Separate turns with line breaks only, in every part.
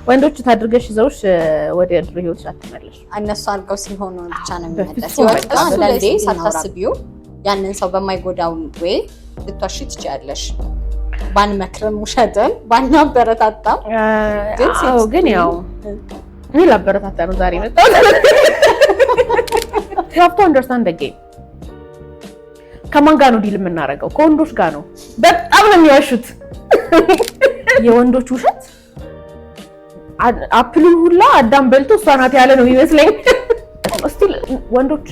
ወንዶች ታድርገሽ ይዘውሽ ወደ ድሮ ህይወትሽ አትመለሽ።
እነሱ አድርገው ሲሆኑ ብቻ ነው የሚመለስ።
በፍጹም በቃ
አንዳንዴ ሳታስቢው ያንን ሰው በማይጎዳው ወይ ልትዋሺ ትችያለሽ። ባንመክርም ውሸትን ባናበረታታም ግን
አዎ፣ ግን ያው እኔ ላበረታታ ነው ዛሬ የመጣሁት። You have to understand the game። ከማን ጋር ነው deal የምናደርገው? ከወንዶች ጋር ነው። በጣም ነው የሚዋሹት። የወንዶች ውሸት apple ኡን ሁላ አዳም በልቶ እሷ ናት ያለ ነው የሚመስለኝ። Still ወንዶች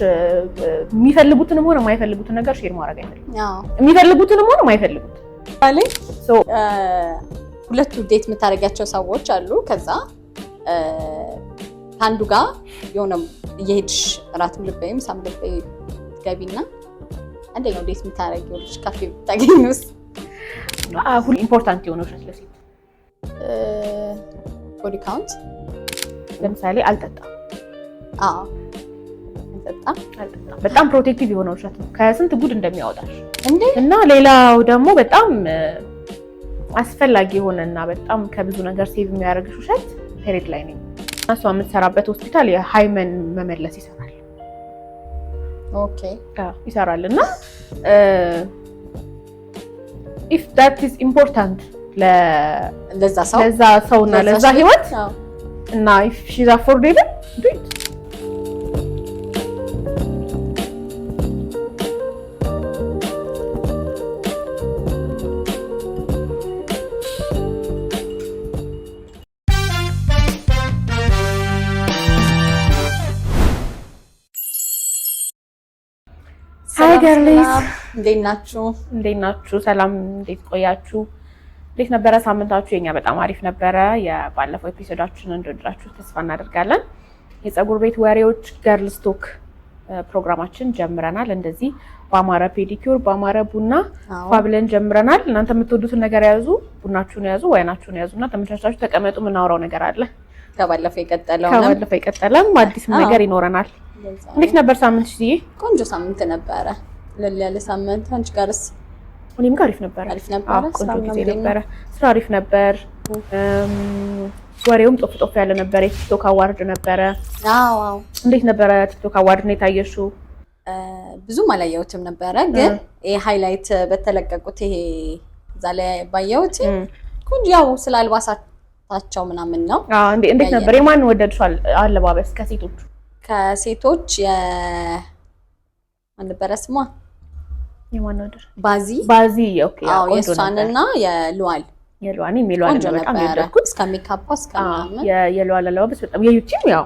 የሚፈልጉትንም ሆነ የማይፈልጉትን ነገር share ማድረግ አይፈልጉም። የሚፈልጉትንም ሆነ የማይፈልጉት
ሁለቱ date የምታደርጊያቸው ሰዎች አሉ። ከዛ ከአንዱ ጋር የሆነ እየሄድሽ እራትም ልበይ ምሳም ልበይ ትገቢና አንደኛው date የምታደርጊው ልጅ ካፌ ብታገኙስ?
ሁሉ important የሆነ ውሸት ለሴት
Body count።
ለምሳሌ አልጠጣም።
አዎ፣ አልጠጣም።
አልጠጣም በጣም protective የሆነ ውሸት ነው፣ ከስንት ጉድ እንደሚያወጣሽ።
እንዴ!
እና ሌላው ደግሞ በጣም አስፈላጊ የሆነ እና በጣም ከብዙ ነገር save የሚያደርግሽ ውሸት period ላይ ነኝ። እሷ የምትሰራበት ሆስፒታል የ hymen መመለስ ይሰራል። ይሰራል እና if that is important
ለዛ ሰው
ለዛ ሰው እና ለዛ ህይወት እና if she's affordable, do it። Hi girlies.
እንዴት ናችሁ?
እንዴት ናችሁ? ሰላም፣ እንዴት ቆያችሁ? እንዴት ነበረ ሳምንታችሁ? የኛ በጣም አሪፍ ነበረ። የባለፈው episode ኣችንን እንደወደዳችሁ ተስፋ እናደርጋለን። የፀጉር ቤት ወሬዎች girls talk ፕሮግራማችን ጀምረናል። እንደዚህ በአማረ pedicure፣ በአማረ ቡና ፏ ብለን ጀምረናል። እናንተ የምትወዱትን ነገር ያዙ፣ ቡናችሁን ያዙ፣ ወይናችሁን ያዙ እና ተመቻችታችሁ ተቀመጡ። የምናወራው ነገር አለ።
ከባለፈው የቀጠለው።
ከባለፈው የቀጠለም አዲስም ነገር ይኖረናል። እንዴት ነበር ሳምንት?
ቆንጆ ሳምንት ነበረ። ለል ያለ ሳምንት። አንቺ ጋርስ?
እኔም ጋር አሪፍ ነበረ።
አሪፍ ነበረ።
ቆንጆ ጊዜ ነበረ። ስራ አሪፍ ነበር። ወሬውም ጦፍ ጦፍ ያለ ነበረ። የ TikTok award ነበረ።
አዎ።
እንዴት ነበረ TikTok award ነው የታየሽው?
ብዙም አላየሁትም ነበረ፣ ግን ይሄ highlight በተለቀቁት ይሄ እዛ ላይ ባየሁት ቆንጆ፣ ያው ስለ አልባሳታቸው ምናምን ነው።
አዎ። እንዴት ነበር? የማን ወደድሽው አለባበስ ከሴቶቹ?
ከሴቶች የማን ነበረ ስሟ?
የማን ወደድሽ?
ባዚ።
ባዚ፣ okay።
አዎ፣ የእሷንና የሉዋል።
የሉዋን የሚሉዋን በጣም የወደድኩት።
እስከ ሜካፓ እስከ ምናምን።
የሉዋል አለባበስ በጣም፣ የዩቲም ያው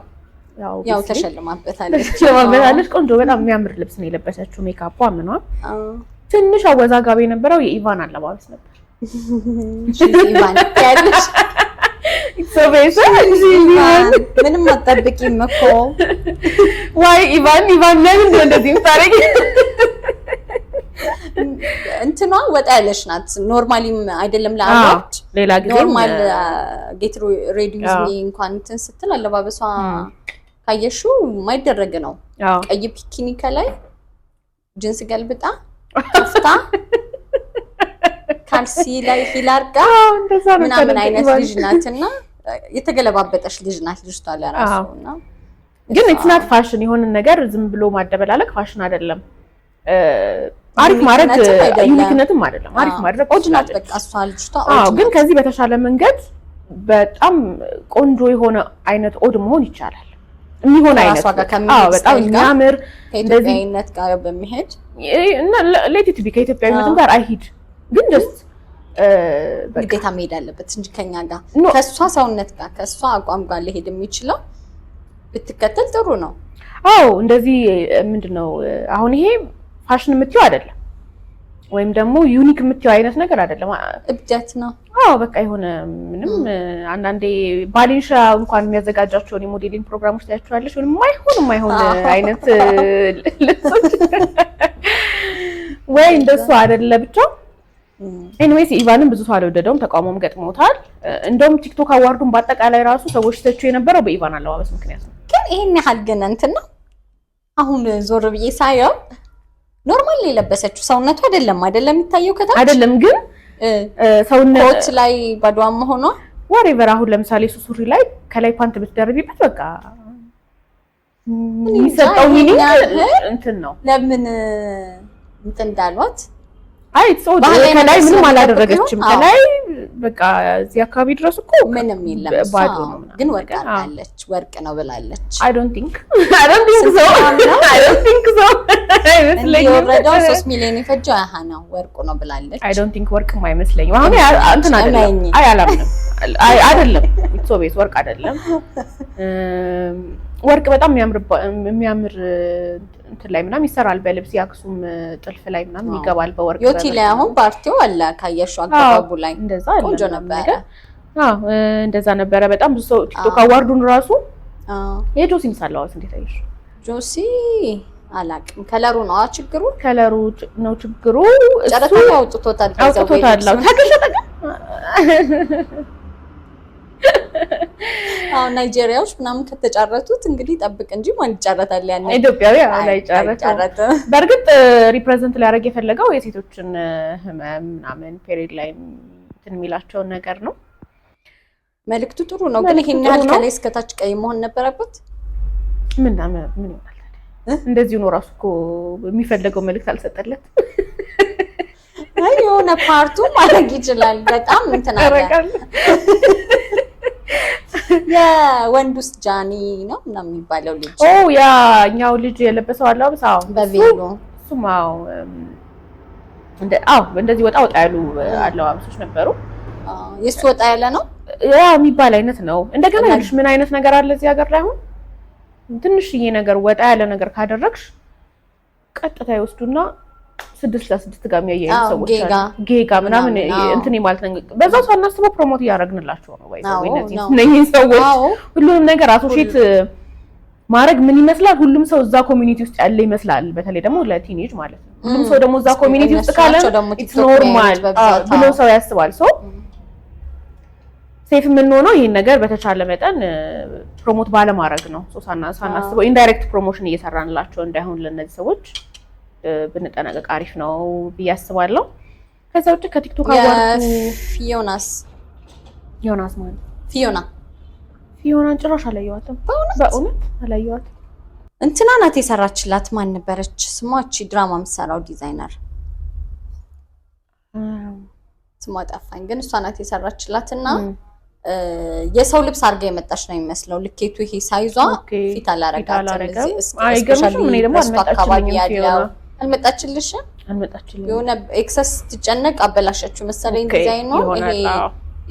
ያው ተሸልማበታለች።
ተሸልማበታለች። ቆንጆ፣ በጣም የሚያምር ልብስ ነው የለበሰችው። ሜካፖ ምኗ። ትንሽ አወዛጋቢ የነበረው የኢቫን አለባበስ ነበር።
ኢቫን ያለሽ ምንም አትጠብቂም እኮ።
Why ኢቫን? ኢቫን ለምን ነው እንደዚህ የምታደርጊ?
እንትኗ ወጣ ያለች ናት። Normally ም አይደለም ለ award
ሌላ ጊዜ
Normal get ready with me እንኳን እንትን ስትል አለባበሷ ካየሽው የማይደረግ ነው። ቀይ bikini ከላይ፣ ጅንስ ገልብጣ ከፍታ፣ ካልሲ ላይ heel አድርጋ ምናምን አይነት ልጅ ናት እና የተገለባበጠች ልጅ ናት ልጅቷ ለራሱ እና
ግን it's not fashion። የሆነ ነገር ዝም ብሎ ማደበላለቅ ፋሽን አይደለም። አሪፍ ማድረግ unique ነትም አይደለም። አሪፍ ማድረግ
Odd ናት በቃ እሷ ልጅቷ።
አዎ፣ ግን ከዚህ በተሻለ መንገድ በጣም ቆንጆ የሆነ አይነት odd መሆን ይቻላል። የሚሆን አይነት፣ አዎ፣ በጣም የሚያምር
ከኢትዮጵያዊነት ጋር በሚሄድ
እና let it be ከኢትዮጵያዊነትም ጋር አይሂድ፣ ግን just
ግዴታ መሄድ አለበት እንጂ ከኛ ጋር፣ ከእሷ ሰውነት ጋር፣ ከእሷ አቋም ጋር ሊሄድ የሚችለው ብትከተል ጥሩ ነው።
አዎ፣ እንደዚህ ምንድን ነው አሁን ይሄ ፋሽን የምትይው አይደለም፣ ወይም ደግሞ unique የምትይው አይነት ነገር አይደለም።
እብደት ነው።
አዎ፣ በቃ የሆነ ምንም አንዳንዴ ባሌንሻ እንኳን የሚያዘጋጃቸውን የ modeling ፕሮግራሞች ታያቸዋለሽ። ወይም የማይሆን የማይሆን አይነት ልብሶች ወይ እንደሱ አይደለ ብቻ። Anyways ኢቫንን ብዙ ሰው አልወደደውም፣ ተቃውሞም ገጥሞታል። እንደውም TikTok award ኡን በአጠቃላይ ራሱ ሰዎች ተቹ የነበረው በኢቫን አለባበስ ምክንያት ነው።
ግን ይሄን ያህል ግን እንትን ነው። አሁን ዞር ብዬ ሳየው normal የለበሰችው ሰውነቱ አይደለም አይደለም የሚታየው ከታች።
አይደለም ግን ሰውነት
ኮት ላይ ባዶዋን መሆኗ።
Whatever አሁን ለምሳሌ እሱ ሱሪ ላይ ከላይ ፓንት ብትደርቢበት በቃ የሚሰጠው meaning እንትን ነው።
ለምን እንትን እንዳሏት።
አይ፣ ከላይ ምንም አላደረገችም። ከላይ በቃ እዚህ አካባቢ ድረስ እኮ
ምንም የለም፣
ባዶ ነው።
ግን ወርቅ አድርጋለች። ወርቅ ነው ብላለች።
I don't think so፣ I don't think so፣ አይመስለኝም።
የወረደው 3 ሚሊዮን የፈጀው ያህ ነው፣ ወርቁ ነው ብላለች።
I don't think፣ ወርቅም አይመስለኝም። አሁን እንትን አይደለም። አይ፣ አላምንም። አይ፣ አይደለም፣ it's obvious ወርቅ አይደለም። ወርቅ በጣም የሚያምር እንትን ላይ ምናምን ይሰራል። በልብስ የአክሱም ጥልፍ ላይ ምናምን ይገባል በወርቅ።
ዮቲ ላይ አሁን ፓርቲው አለ ካየሽው አገባቡ ላይ።
እንደዛ።
ቆንጆ ነበረ።
አዎ፣ እንደዛ ነበረ። በጣም ብዙ ሰው ቲክቶክ award ኡን ራሱ። የጆሲን አለባበስ እንዴት አየሽ?
ጆሲ አላቅም። Color ኡ ነው ችግሩ።
Color ኡ ነው ችግሩ።
ጨረታ ላይ አውጥቶታል።
አውጥቶታል። ተገሸጠ።
አሁን ናይጄሪያዎች ምናምን ከተጫረቱት እንግዲህ ጠብቅ እንጂ ማን ይጫረታል? ያንን?
ኢትዮጵያዊ አይጫረትም። በእርግጥ represent ሊያደርግ የፈለገው የሴቶችን ህመም ምናምን period ላይ እንትን የሚላቸውን ነገር ነው።
መልዕክቱ ጥሩ ነው፣ ግን ይሄን ያህል ከላይ እስከታች ቀይ መሆን ነበረበት?
ምን ምን ይሆናል እንደዚሁ ነው። ራሱ እኮ የሚፈለገው መልዕክት አልሰጠለት።
አይ፣ የሆነ part ኡ ማድረግ ይችላል። በጣም እንትን አለ። የወንድ ውስጥ ጃኒ ነው ምናምን የሚባለው ልጅ።
ኦ፣ ያኛው ልጅ የለበሰው አለባበስ፣ አዎ።
በቬሎ።
እሱም አዎ፣ አዎ፣ እንደዚህ ወጣ ወጣ ያሉ አለባበሶች ነበሩ።
የእሱ ወጣ ያለ ነው።
ያ የሚባል አይነት ነው። እንደገና ይኸውልሽ ምን አይነት ነገር አለ እዚህ ሀገር ላይ፣ አሁን ትንሽዬ ነገር ወጣ ያለ ነገር ካደረግሽ ቀጥታ ይወስዱና 666 ጋር የሚያያይዙ ሰዎች አሉ። ጌጋ ምናምን እንትን ማለት ነው። በዛው ሳናስበው promote እያደረግንላቸው ነው። ወይ እነዚህ እነኚህ ሰዎች ሁሉንም ነገር associate ማድረግ ምን ይመስላል? ሁሉም ሰው እዛ community ውስጥ ያለ ይመስላል። በተለይ ደግሞ ለ teenage ማለት ነው። ሁሉም ሰው ደግሞ እዛ community ውስጥ ካለ it's normal ብሎ ሰው ያስባል። So safe የምንሆነው ይህን ነገር በተቻለ መጠን promote ባለማድረግ ነው። ሳናስበው indirect promotion እየሰራንላቸው እንዳይሆን ለእነዚህ ሰዎች ብንጠነቀቅ አሪፍ ነው ብዬ አስባለሁ። ከዛ ውጭ ከቲክቶክ award ኡ
ፊዮናስ?
ዮናስ ማለት
ፊዮና።
ፊዮናን ጭራሽ አላየኋትም። በእውነት አላየኋትም።
እንትና ናት የሰራችላት። ማን ነበረች ስሟ? እቺ ድራማ የምትሰራው ዲዛይነር ስሟ ጠፋኝ፣ ግን እሷ ናት የሰራችላት እና የሰው ልብስ አድርጋ የመጣች ነው የሚመስለው። ልኬቱ ይሄ size ዋ fit አላረጋትም።
አይገርምሽም? እኔ ደግሞ
አካባቢ
አልመጣችልኝም።
ያለው አልመጣችልሽም?
አልመጣችልኝም።
የሆነ excess ስትጨነቅ አበላሸችው መሰለኝ ዲዛይኑ። ይሄ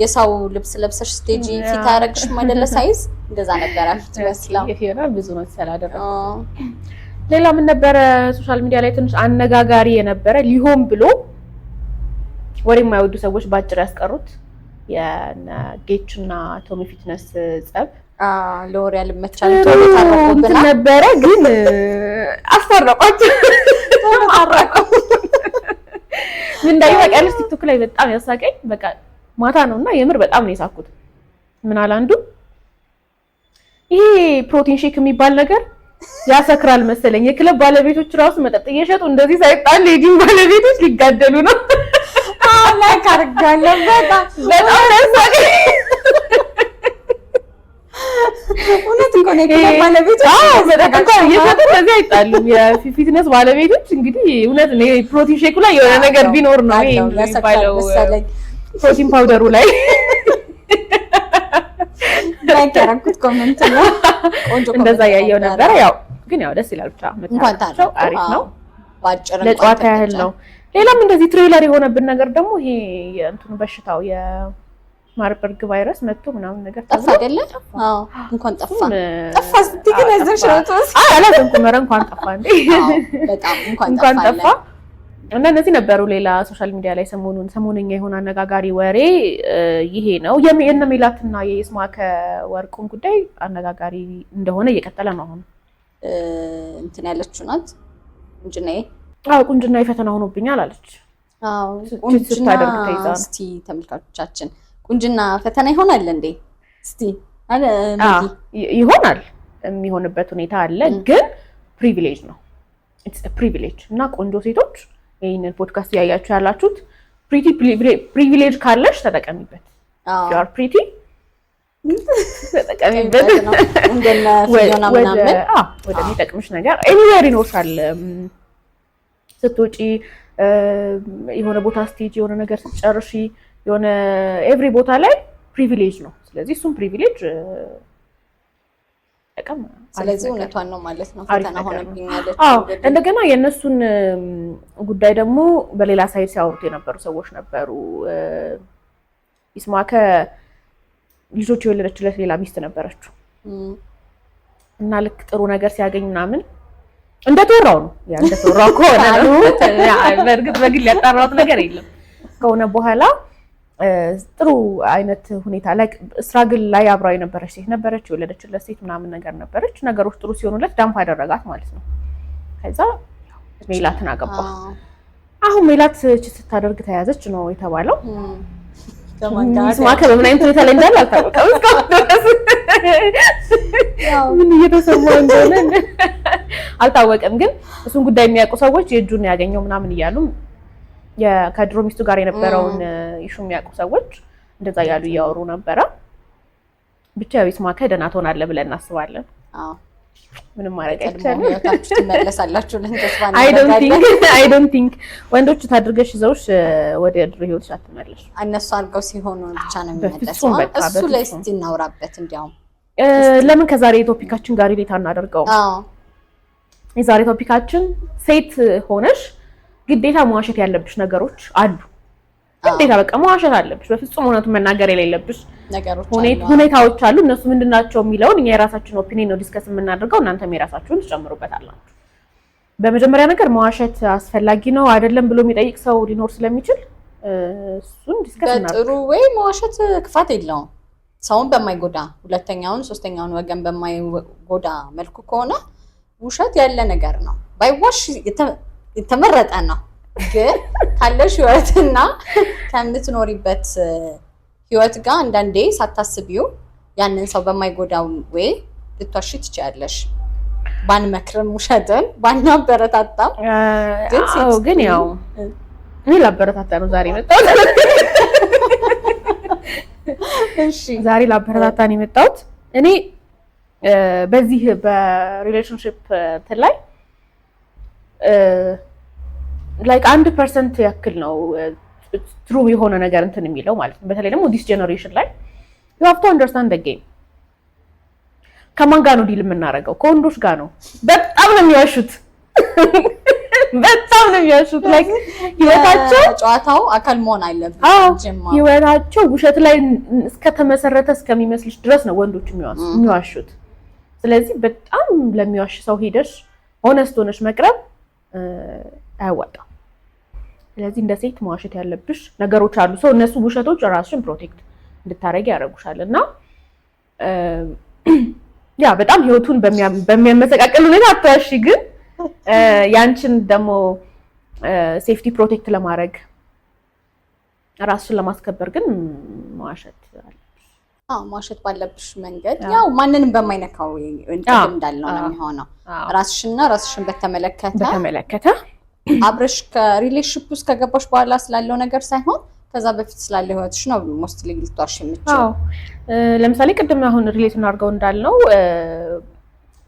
የሰው ልብስ ለብሰሽ stage fit አያረግሽም አይደለ? Size እንደዛ ነበር የምትመስለው።
የፊዮና ብዙ መሰል አደረኩት። ሌላ ምን ነበረ social media ላይ ትንሽ አነጋጋሪ የነበረ፣ ሊሆን ብሎ ወሬ የማይወዱ ሰዎች በአጭር ያስቀሩት የነ ጌች እና ቶሚ ፊትነስ ጸብ።
ለወሬ ያልመቻል፣ ቶሎ ታረቁብና
ነበረ ግን አስታረቋቸው።
ቶሎ ታረቁ።
ምን እንዳየሁ ታውቂያለሽ? ቲክቶክ ላይ በጣም ያሳቀኝ በቃ ማታ ነው እና የምር በጣም ነው የሳኩት። ምን አለ አንዱ፣ ይሄ protein shake የሚባል ነገር ያሰክራል መሰለኝ፣ የክለብ ባለቤቶች ራሱ መጠጥ እየሸጡ እንደዚህ ሳይጣሉ የጂም ባለቤቶች ሊጋደሉ ነው።
Like አድርጋለሁ በጣም።
በጣም ነው ያሳቀኝ።
እውነት እኮ ነው። የክለብ ባለቤቶች
መጠጥ እንኳን እየሸጡ እንደዚህ አይጣሉም። የ fitness ባለቤቶች እንግዲህ እውነት ነው፣ protein shake ኡ ላይ የሆነ ነገር ቢኖር ነው ይሄ የሚባለው
መሰለኝ።
Protein powder ኡ ላይ።
Like ያደረኩት comment ነው። ቆንጆ
እንደዛ ያየው ነበረ። ያው ግን ያው ደስ ይላል ብቻ
እንኳን
መታረቃቸው
ታረቁ።
አሪፍ ነው።
በአጭር እንኳን
ለጨዋታ ያህል
ተቀጨ።
ነው። ሌላም እንደዚህ trailer የሆነብን ነገር ደግሞ ይሄ የእንትኑ በሽታው የማርበርግ ቫይረስ መጥቶ ምናምን ነገር
ጠፋ
ተብሎ
አይደለ? አዎ፣ እንኳን ጠፋ።
እሱም
ጠፋ ስትይ ግን ያዘንሽ ነው ትመስል።
አይ፣ አላዘንኩም። ኧረ እንኳን ጠፋ እንዴ!
አዎ፣ በጣም እንኳን
እንኳን
ጠፋ።
ጠፋ። እና እነዚህ ነበሩ። ሌላ social media ላይ ሰሞኑን ሰሞነኛ የሆነ አነጋጋሪ ወሬ ይሄ ነው። የእነ ሜላትና የይስማዕከ ወርቁን ጉዳይ አነጋጋሪ እንደሆነ እየቀጠለ ነው አሁን።
እንትን ያለችው ናት ቁንጅናዬ።
አዎ፣ ቁንጅና የፈተና ሆኖብኛል አለች።
አዎ።
cheat ስታደርግ ተይዛ ነው።
እስቲ ተመልካቾቻችን፣ ቁንጅና ፈተና ይሆናል እንዴ? እስቲ አለ
አዎ፣
መዲ።
ይሆናል፣ የሚሆንበት ሁኔታ አለ፣ ግን privilege ነው። It's privilege። እና ቆንጆ ሴቶች፣ ይህንን ፖድካስት እያያችሁ ያላችሁት፣ pretty privilege ካለሽ ተጠቀሚበት።
አዎ
You are pretty. ተጠቀሚበት
ነው እንደነ ፊዮና ምናምን።
ወደሚጠቅምሽ ነገር anywhere ይኖርሻል። ስትወጪ፣ የሆነ ቦታ ስትሄጂ፣ የሆነ ነገር ስትጨርሺ፣ የሆነ every ቦታ ላይ privilege ነው። ስለዚህ እሱም privilege ጠቀም።
ስለዚህ እውነቷን ነው ማለት ነው።
አሪፍ
ፈተና
ነገር ነው።
ሆነብኝ ያለችው
አዎ።
እንግዲህ።
እንደገና የእነሱን ጉዳይ ደግሞ በሌላ side ሲያወሩት የነበሩ ሰዎች ነበሩ። ይስማከ ልጆች የወለደችለት ሌላ ሚስት ነበረችው እና ልክ ጥሩ ነገር ሲያገኝ ምናምን እንደተወራው ነው፣ ያ እንደተወራው ከሆነ ነው። ያ በእርግጥ በግል ያጣራሁት ነገር የለም። ከሆነ በኋላ ጥሩ አይነት ሁኔታ ላይ struggle ላይ አብራው የነበረች ሴት ነበረች፣ የወለደችለት ሴት ምናምን ነገር ነበረች። ነገሮች ጥሩ ሲሆኑለት dump አደረጋት ማለት ነው። ከዛ ሜላትን አገባ። አሁን ሜላት cheat ስታደርግ ተያዘች ነው የተባለው።
ከማን ጋር?
ይስማከ በምን አይነት ሁኔታ ላይ እንዳለ አልታወቀም እስካሁን ድረስ።
ያው
ምን እየተሰማው እንደሆነ አልታወቀም። ግን እሱን ጉዳይ የሚያውቁ ሰዎች የእጁን ያገኘው ምናምን እያሉ ከድሮ ሚስቱ ጋር የነበረውን issue የሚያውቁ ሰዎች እንደዛ እያሉ እያወሩ ነበረ። ብቻ ያው ይስማከ ደህና ትሆናለህ ብለን እናስባለን። ምንም ማድረግ
ቀድሞ
አይቻልም።
ህይወታችሁ ትመለሳላችሁ ብለን ተስፋ
I don't
እናደርጋለን።
think I don't think ወንዶች ታድርገሽ ይዘውሽ ወደ ድሮ ህይወትሽ አትመለሽ።
እነሱ አድርገው ሲሆኑ ብቻ ነው የሚመለሰው።
በፍጹም በቃ
እሱ ላይ
በፍጹም።
እስቲ እናውራበት እንዲያውም።
ለምን ከዛሬ topic ኣችን ጋር relate አናደርገውም?
አዎ።
የዛሬ topic ኣችን ሴት ሆነሽ ግዴታ መዋሸት ያለብሽ ነገሮች አሉ። ግዴታ በቃ መዋሸት አለብሽ። በፍጹም እውነቱን መናገር የሌለብሽ
ነገሮች አሉ።
ሁኔታዎች አሉ። እነሱ ምንድን ናቸው የሚለውን እኛ የራሳችን opinion ነው discuss የምናደርገው። እናንተም የራሳችሁን ትጨምሩበታላችሁ። በመጀመሪያ ነገር መዋሸት አስፈላጊ ነው አይደለም ብሎ የሚጠይቅ ሰው ሊኖር ስለሚችል እሱን discuss እናድርግ።
በጥሩ ወይ መዋሸት ክፋት የለውም። ሰውን በማይጎዳ፣ ሁለተኛውን ሶስተኛውን ወገን በማይጎዳ መልኩ ከሆነ ውሸት ያለ ነገር ነው። ባይዋሽ የተመረጠ ነው። ግን ካለሽ ህይወትና ከምትኖሪበት ህይወት ጋር አንዳንዴ ሳታስቢው ያንን ሰው በማይጎዳው ወይ ልትዋሺ ትችያለሽ። ባንመክርም፣ ውሸትን ባናበረታታም ግን ሴት
አዎ፣ ግን ያው እኔ ላበረታታ ነው ዛሬ የመጣሁት።
እሺ።
ዛሬ ላበረታታ ነው የመጣሁት። እኔ በዚህ በ relationship እንትን ላይ like 1% ያክል ነው true የሆነ ነገር እንትን የሚለው ማለት ነው። በተለይ ደግሞ this generation ላይ you have to understand the game። ከማን ጋር ነው deal የምናደርገው? ከወንዶች ጋር ነው። በጣም ነው የሚዋሹት። በጣም ነው የሚዋሹት። Like ህይወታቸው
ጨዋታው አካል መሆን አለብን።
አዎ።
ጅማ
ህይወታቸው ውሸት ላይ እስከተመሰረተ እስከሚመስልሽ ድረስ ነው ወንዶች የሚዋሹት። ስለዚህ በጣም ለሚዋሽ ሰው ሄደሽ honest ሆነሽ መቅረብ አያዋጣም። ስለዚህ እንደ ሴት መዋሸት ያለብሽ ነገሮች አሉ። ሰው እነሱ ውሸቶች ራስሽን protect እንድታደርጊ ያደርጉሻል። እና ያ በጣም ህይወቱን በሚያመሰቃቅል ሁኔታ አትዋሺ፣ ግን ያንቺን ደግሞ safety protect ለማድረግ፣ ራስሽን ለማስከበር ግን መዋሸት አለብሽ።
አዎ፣ መዋሸት ባለብሽ መንገድ ያው ማንንም በማይነካው ቅድም እንዳልነው ነው የሚሆነው። ራስሽና ራስሽን በተመለከተ
በተመለከተ።
አብረሽ ከ relationship ውስጥ ከገባሽ በኋላ ስላለው ነገር ሳይሆን ከዛ በፊት ስላለ ህይወትሽ ነው mostly ልትዋሽ የምትችይው።
አዎ፣ ለምሳሌ ቅድም አሁን relate እናድርገው እንዳልነው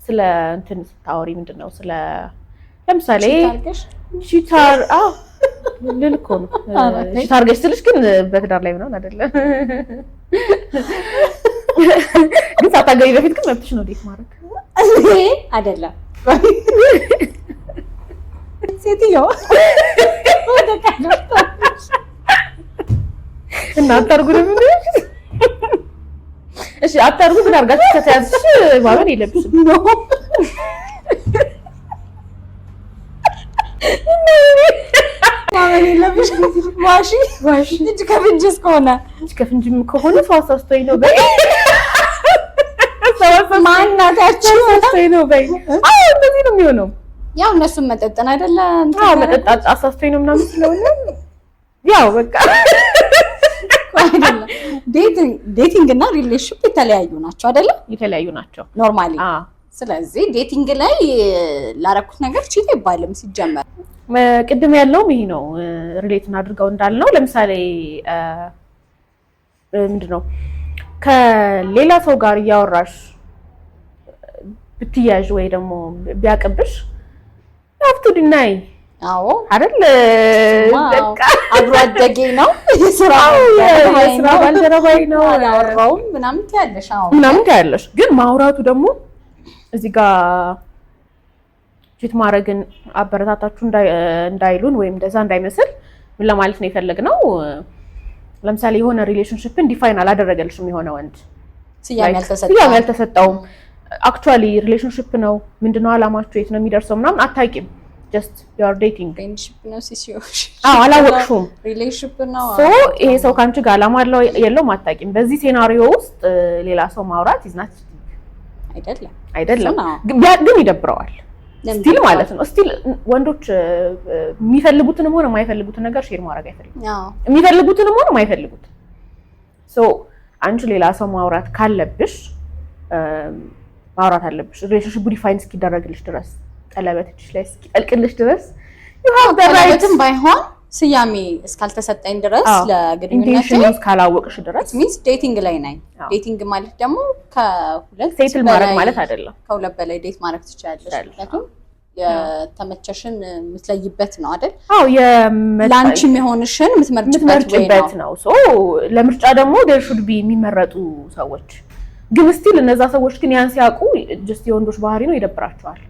ስለ እንትን ስታወሪ ምንድን ነው ስለ ለምሳሌ
cheat አድርገሽ?
Cheat አዎ ልል እኮ ነው። Cheat አድርገሽ ስልሽ ግን በትዳር ላይ ምናምን አይደለም። ግን ሳታገቢ በፊት ግን መብትሽ ነው date ማድረግ።
አይደለም፣ ሴትዮ ወደ
እና አታርጉ ነው የምልሽ። እሺ አታርጉ፣ ግን አድርጋችሁ ከተያዝሽ ማመን የለብሽም።
No። ማመን የለብሽም። ዋሺ።
ዋሺ።
እጅ ከፍንጅ እስከሆነ።
እጅ ከፍንጅም ከሆነ ሰው አሳስቶኝ ነው በይ። ሰው አሳስቶኝ
ማናታችሁ?
አሳስቶኝ ነው በይ። አዎ፣ እንደዚህ ነው የሚሆነው።
ያው እነሱን መጠጥን አይደለ እንትን
አዎ፣ መጠጣት አሳስቶኝ ነው ምናምን ስለሆነ ያው በቃ።
አይደለም። Dating እና relationship የተለያዩ ናቸው አይደለ?
የተለያዩ ናቸው።
Normally።
አዎ።
ስለዚህ dating ላይ ላረኩት ነገር cheat አይባልም ሲጀመር።
ቅድም ያለውም ይሄ ነው። Relate እናድርገው እንዳልነው ለምሳሌ ምንድን ነው ከሌላ ሰው ጋር እያወራሽ ብትያዥ ወይ ደግሞ ቢያቅብሽ have to deny አይደል?
በቃ አብሮ አደጌ ነው፣ የስራ
የስራ ባልደረባዬ ነው፣
አላወራውም ምናምን ትያለሽ። አዎ።
ምናምን ትያለሽ። ግን ማውራቱ ደግሞ እዚህ ጋር cheat ማድረግን አበረታታችሁ እንዳይሉን ወይም እንደዛ እንዳይመስል ምን ለማለት ነው የፈለግነው፣ ለምሳሌ የሆነ relationship ን define አላደረገልሽም የሆነ ወንድ
ስያሜ ያልተሰጠው።
ስያሜ ያልተሰጠውም actually relationship ነው፣ ምንድነው አላማችሁ፣ የት ነው የሚደርሰው ምናምን አታውቂም። Just you are dating.
Friendship ነው ሲሲዮ
አዎ፣ አላወቅሽውም።
Relationship ነው።
So ይሄ ሰው ከአንቺ ጋር አላማ አለው የለውም አታውቂም። በዚህ scenario ውስጥ ሌላ ሰው ማውራት is not
አይደለም።
አይደለም።
እሱ ነው።
ግን ይደብረዋል still ማለት ነው። Still ወንዶች የሚፈልጉትንም ሆነ የማይፈልጉትን ነገር share ማድረግ አይፈልጉም። የሚፈልጉትንም ሆነ የማይፈልጉት። So አንቺ ሌላ ሰው ማውራት ካለብሽ ማውራት አለብሽ። Relationship define እስኪደረግልሽ ድረስ፣ ቀለበት እጅሽ ላይ እስኪጠልቅልሽ ድረስ you have the right.
ቀለበትም ባይሆን ስያሜ እስካልተሰጠኝ ድረስ ለግንኙነቴ
Intention እስካላወቅሽ ድረስ
means dating ላይ ነኝ። Dating ማለት ደግሞ ከሁለት
settle ማድረግ
በላይ
ማለት አይደለም።
ከሁለት በላይ date ማድረግ ትችላለሽ።
ትችላለሽ።
ምክንያቱም የተመቸሽን የምትለይበት ነው አይደል?
አዎ።
ለአንቺ የሚሆንሽን የምትመርጭበት ወይ
የምትመርጭበት
ነው።
ነው። So ለምርጫ ደግሞ there should be የሚመረጡ ሰዎች፣ ግን still እነዛ ሰዎች ግን ያን ሲያውቁ just የወንዶች ባህሪ ነው፣ ይደብራቸዋል።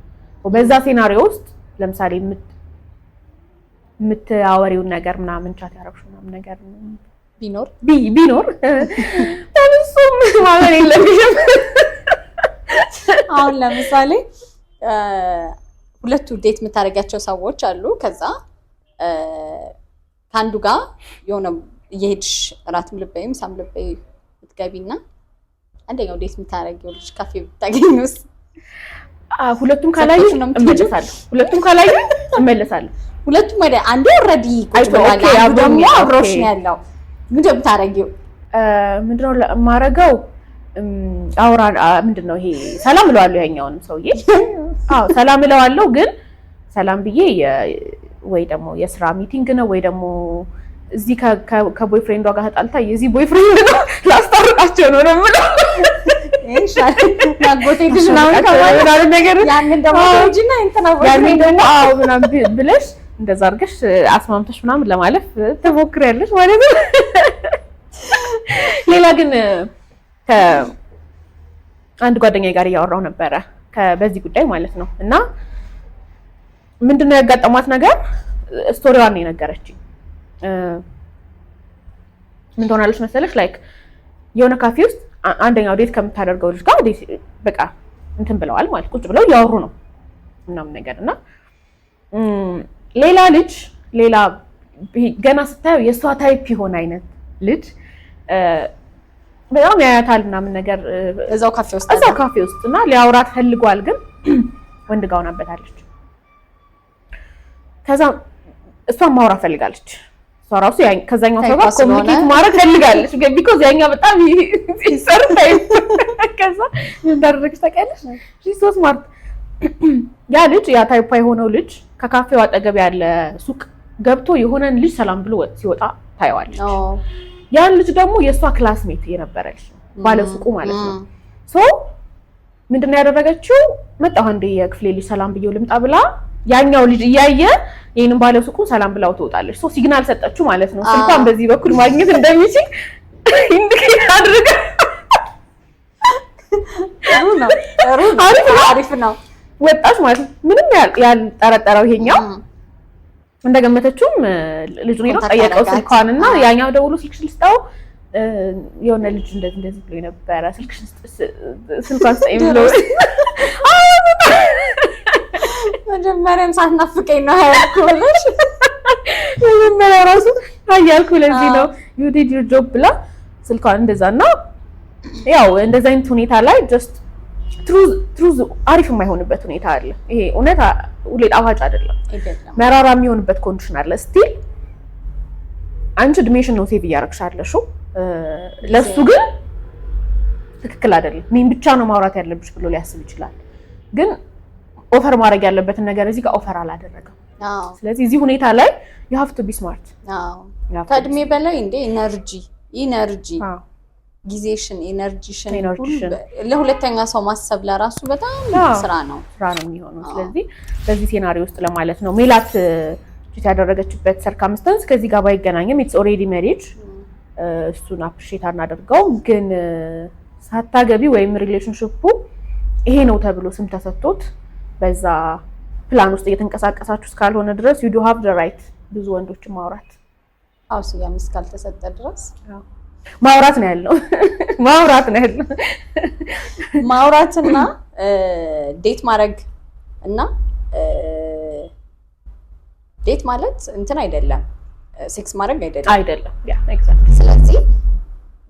በዛ scenario ውስጥ ለምሳሌ የምታወሪውን ነገር ምናምን chat ያደረግሽው ምናምን ነገር
ቢኖር
ቢኖር በፍጹም ማመን የለብሽም።
አሁን ለምሳሌ ሁለቱ date የምታደርጊያቸው ሰዎች አሉ። ከዛ ከአንዱ ጋር የሆነ እየሄድሽ እራትም ልበይ ምሳም ልበይ ብትገቢና አንደኛው date የምታደርጊው ልጅ ካፌ ብታገኙስ?
ሁለቱም ካላዩ
ሰጥቶሽ ነው የምትሄጂው?
እመለሳለሁ። ሁለቱም ካላዩ እመለሳለሁ።
ሁለቱም ወደ አንዱ already ቁጭ
አይቶ፣
ብሏል፣
okay፣
አንዱ ደግሞ አብሮሽ
okay።
ነው ያለው። ምንድን ነው የምታደርጊው?
ምንድነው የማደርገው? አውራ ምንድነው ይሄ ሰላም እለዋለሁ ያኛውንም ሰውዬ። አዎ፣ ሰላም እለዋለሁ። ግን ሰላም ብዬ ወይ ደግሞ የስራ meeting ነው ወይ ደግሞ እዚህ ከ boyfriend ዷ ጋር ተጣልታ የዚህ boyfriend ነው፣ ላስታርቃቸው ነው ነው የምለው።
ያጎቴ ልጅ ምናምን ከማለት
ምናምን ነገር
ያንን ደግሞ ልጅና እንትና
ያንን ደግሞ አዎ ምናምን ብለሽ እንደዛ አድርገሽ አስማምተሽ ምናምን ለማለፍ ትሞክሪያለሽ ማለት ነው። ሌላ ግን ከአንድ ጓደኛዬ ጋር እያወራሁ ነበረ በዚህ ጉዳይ ማለት ነው። እና ምንድነው ያጋጠሟት ነገር story ዋን ነው የነገረችኝ። ምን ትሆናለች መሰለሽ፣ like የሆነ ካፌ ውስጥ አንደኛው date ከምታደርገው ልጅ ጋር በቃ እንትን ብለዋል ማለት ቁጭ ብለው እያወሩ ነው ምናምን ነገር እና ሌላ ልጅ፣ ሌላ ገና ስታየው የእሷ type የሆነ አይነት ልጅ በጣም ያያታል ምናምን ነገር።
እዛው ካፌ ውስጥ?
እዛው ካፌ ውስጥ። እና ሊያወራት ፈልጓል፣ ግን ወንድ ጋር ሆናበታለች። ከዛ እሷን ማውራት ፈልጋለች። እሷ ራሱ ከዛኛው ሰው ጋር
type ዋ ስለሆነ።
Communicate ማድረግ ፈልጋለች። Because ያኛው በጣም ይሰር type። ከዛ ምን እንዳደረገች ታውቂያለሽ? She's so smart። ያ ልጅ፣ ያ type የሆነው ልጅ ከካፌው አጠገብ ያለ ሱቅ ገብቶ የሆነን ልጅ ሰላም ብሎ ሲወጣ ታየዋለች። ያን ልጅ ደግሞ የእሷ classmate የነበረ ልጅ ነው፣ ባለሱቁ ማለት ነው። So ምንድነው ያደረገችው? መጣሁ አንዴ የክፍሌ ልጅ ሰላም ብዬው ልምጣ ብላ ያኛው ልጅ እያየ ይህንን ባለሱቁ ሰላም ብላው ትወጣለች። So signal ሰጠችው ማለት ነው። ስልኳን በዚህ በኩል ማግኘት እንደሚችል indicate አድርጋ።
ጥሩ ነው፣ ጥሩ ነው።
አሪፍ ነው።
አሪፍ ነው።
ወጣች ማለት ነው። ምንም ያልጠረጠረው ይሄኛው እንደገመተችውም ልጁን ሄዶ
contact
ጠየቀው
አደረጋት።
ስልኳን እና ያኛው ደውሎ ስልክሽን ልስጠው፣ የሆነ ልጅ እንደዚህ እንደዚህ ብሎ ነበረ፣ ስልክሽን ስልኳን ስጠኝ ብሎ።
መጀመሪያም ሳትናፍቀኝ ነው ያልኩህ ብለሽ።
መጀመሪያ ራሱ አያልኩ ለዚህ ነው፣ you did your job ብላ ስልኳን እንደዛ። እና ያው እንደዛ አይነት ሁኔታ ላይ just truth አሪፍ የማይሆንበት ሁኔታ አለ። ይሄ እውነት ሁሌ ጣፋጭ አይደለም፣
አይደለም።
መራራ የሚሆንበት condition አለ። Still አንቺ እድሜሽን ነው save እያደረግሽ ያለሽው። ለሱ ግን ትክክል አይደለም። እኔን ብቻ ነው ማውራት ያለብሽ ብሎ ሊያስብ ይችላል። ግን offer ማድረግ ያለበትን ነገር እዚህ ጋር offer አላደረገም። ስለዚህ እዚህ ሁኔታ ላይ you have to be smart.
አዎ። ከእድሜ በላይ እንዴ energy energy ጊዜሽን፣ energy ሽን
energy ሽን።
ሁሉ ለሁለተኛ ሰው ማሰብ ለራሱ በጣም ስራ ነው።
ስራ ነው የሚሆነው። ስለዚህ በዚህ scenario ውስጥ ለማለት ነው ሜላት cheat ያደረገችበት circumstance ከዚህ ጋር ባይገናኝም it's already marriage፣ እሱን appreciate አናደርገውም። ግን ሳታገቢ ወይም relationship ኡ ይሄ ነው ተብሎ ስም ተሰጥቶት በዛ ፕላን ውስጥ እየተንቀሳቀሳችሁ እስካልሆነ ድረስ you do have the right ብዙ ወንዶችን ማውራት።
አዎ፣ ስያሜ እስካልተሰጠ ድረስ።
ማውራት ነው ያለው፣ ማውራት ነው ያለው።
ማውራትና date ማድረግ እና date ማለት እንትን አይደለም፣ sex ማድረግ አይደለም።
አይደለም፣ yeah, exactly.
ስለዚህ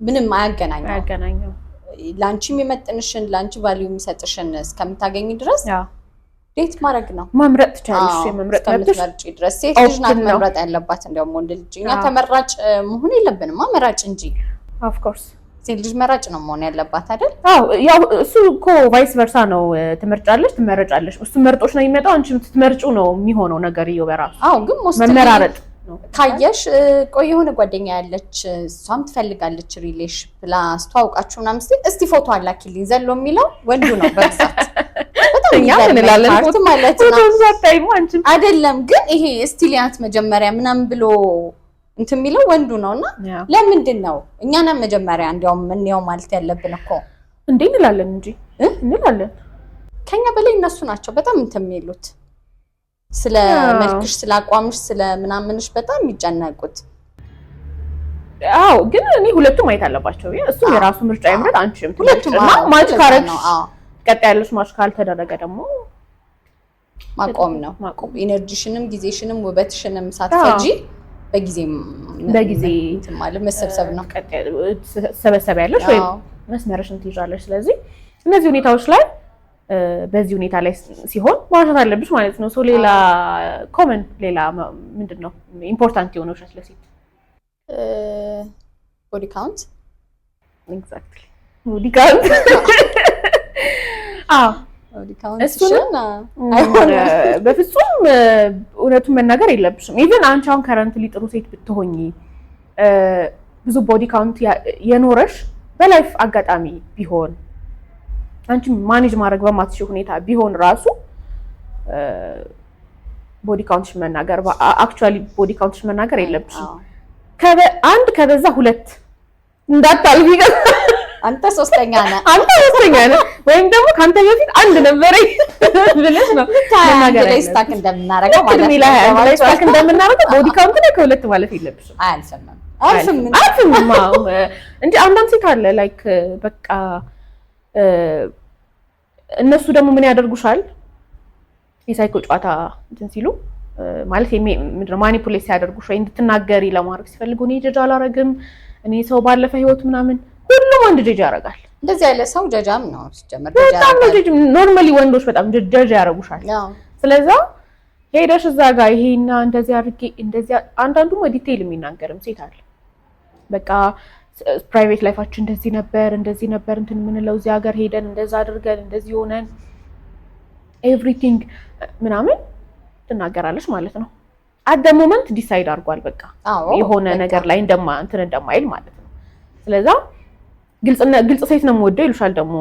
ምንም አያገናኘው።
አያገናኘው።
ለአንቺ የሚመጥንሽን፣ ለአንቺ value የሚሰጥሽን እስከምታገኝ ድረስ date ማድረግ ነው።
መምረጥ ትችያለሽ።
አዎ፣
የመምረጥ መብትሽ
እስከምትመርጪ ድረስ ሴት ልጅ ናት
open ነው።
መምረጥ ያለባት። እንዲያውም ወንድ ልጅ እኛ ተመራጭ መሆን የለብንማ፣ መራጭ እንጂ።
Of course.
ሴት ልጅ መራጭ ነው መሆን ያለባት አይደል?
አዎ፣ ያው እሱ እኮ vice versa ነው። ትመርጫለሽ፣ ትመረጫለሽ። እሱ መርጦሽ ነው የሚመጣው፣ አንቺም ስትመርጩ ነው የሚሆነው ነገርየው በራሱ።
አዎ፣ ግን mostly
መመራረጥ ነው።
ካየሽ ቆይ የሆነ ጓደኛ ያለች እሷም ትፈልጋለች relation ብላ አስተዋውቃችሁ ምናምን ስትል እስቲ ፎቶ አላኪልኝ ዘሎ የሚለው ወንዱ ነው በብዛት። በጣም
እኛ ምን
የሚገርመኝ
እንላለን?
part ማለት ነው።
ፎቶ አታይም አንቺም።
አይደለም፣ ግን ይሄ እስቲ ሊያት መጀመሪያ ምናምን ብሎ እንትን የሚለው ወንዱ ነው። እና ለምንድን ነው እኛንም መጀመሪያ እንዲያውም እንየው ማለት ያለብን እኮ?
እንዴ፣ እንላለን እንጂ።
እ?
እንላለን።
ከኛ በላይ እነሱ ናቸው በጣም እንትን የሚሉት፣ ስለ መልክሽ፣ ስለ አቋምሽ፣ ስለ ምናምንሽ በጣም የሚጨነቁት።
አዎ፣ ግን እኔ ሁለቱም ማየት አለባቸው። እሱም የራሱ ምርጫ ይምረጥ፣ አንቺም
ሁለቱም
እና match
ለዛ
ካረግሽ
ነው። አዎ።
ቀጥ ያለሽ match ካልተደረገ ደግሞ
ማቆም ነው።
ማቆም።
Energy ሽንም ጊዜሽንም ውበትሽንም ሳትፈጂ በጊዜ
በጊዜ
እንትን ማለት መሰብሰብ ነው።
ቀጥ ትሰበሰቢያለሽ ወይም መስመርሽን ትይዣለሽ። ስለዚህ እነዚህ ሁኔታዎች ላይ በዚህ ሁኔታ ላይ ሲሆን ማውራት አለብሽ ማለት ነው። So ሌላ common፣ ሌላ ምንድን ነው important የሆነ ውሸት ለሴት?
Body count።
Exactly, body count፣ አዎ።
Body count።
እሱንም
አይሆንም።
በፍጹም እውነቱን መናገር የለብሽም። Even አንቺ አሁን currently ጥሩ ሴት ብትሆኚ፣ ብዙ body count የኖረሽ በ life አጋጣሚ ቢሆን፣ አንቺ manage ማድረግ በማትችይው ሁኔታ ቢሆን ራሱ body count ሽ መናገር፣ actually body count ሽ መናገር የለብሽም። አንድ ከበዛ ሁለት እንዳታልፊ።
አንተ ሶስተኛ ነህ።
አንተ ሶስተኛ ነህ፣ ወይም ደግሞ ከአንተ በፊት አንድ ነበረኝ ብለሽ ነው
አንድ
መናገር
ላይ
ያለብሽ።
Stuck እንደምናደርገው ማለት
እድሜ
ነው።
ላይ አንድ ላይ stuck እንደምናደርገው body count ላይ ከሁለት ማለፍ የለብሽም።
አያልፍም፣ አያልፍም።
አልፍም እንጂ አንዳንድ ሴት አለ like በቃ እነሱ ደግሞ ምን ያደርጉሻል? የ psycho ጨዋታ እንትን ሲሉ ማለት ምንድነው manipulate ሲያደርጉሽ ወይ እንድትናገሪ ለማድረግ ሲፈልጉ እኔ judge አላረግም፣ እኔ ሰው ባለፈ ህይወት ምናምን፣ ሁሉም ወንድ judge ያደርጋል።
እንደዚህ ያለ ሰው ጀጃም ነው ሲጀመር።
በጣም ነው judge። Normally ወንዶች በጣም judge ያደርጉሻል። ስለዛ ሄደሽ እዛ ጋር ይሄና እንደዚህ አድርጌ እንደዚህ፣ አንዳንዱ detail የሚናገርም ሴት አለ። በቃ private life ኣችን እንደዚህ ነበር፣ እንደዚህ ነበር፣ እንትን የምንለው እዚህ ሀገር ሄደን እንደዛ አድርገን እንደዚህ ሆነን everything ምናምን ትናገራለች ማለት ነው። At the moment decide አድርጓል በቃ የሆነ ነገር ላይ እንደማ እንትን እንደማይል ማለት ነው። ስለዛ ግልጽ ሴት ነው የምወደው ይሉሻል። ደግሞ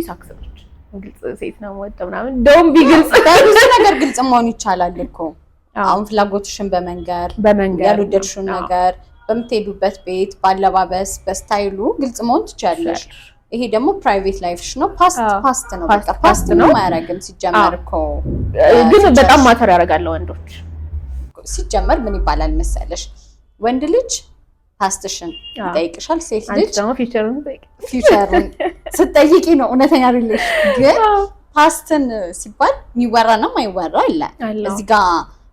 ሳክስ ነች፣ ግልጽ ሴት ነው የምወደው ምናምን ደውም ቢግልጽ
በብዙ ነገር ግልጽ መሆን ይቻላል እኮ። አሁን ፍላጎትሽን በመንገር፣
በመንገር
ያልወደድሽውን ነገር በምትሄዱበት ቤት፣ ባለባበስ፣ በ style ኡ ግልጽ መሆን ትችያለሽ። ይሄ ደግሞ private life ሽ ነው። Past past ነው። በቃ past ምንም አያደርግም ሲጀመር እኮ።
ግን በጣም matter ያደርጋል ወንዶች።
ሲጀመር ምን ይባላል መሰለሽ፣ ወንድ ልጅ past ሽን ይጠይቅሻል። ሴት ልጅ
ደግሞ future ኡን ጠይቅ።
Future ኡን ስትጠይቂ ነው እውነተኛ relation። ግን past ን ሲባል የሚወራና ማይወራ አለ። እዚህ ጋ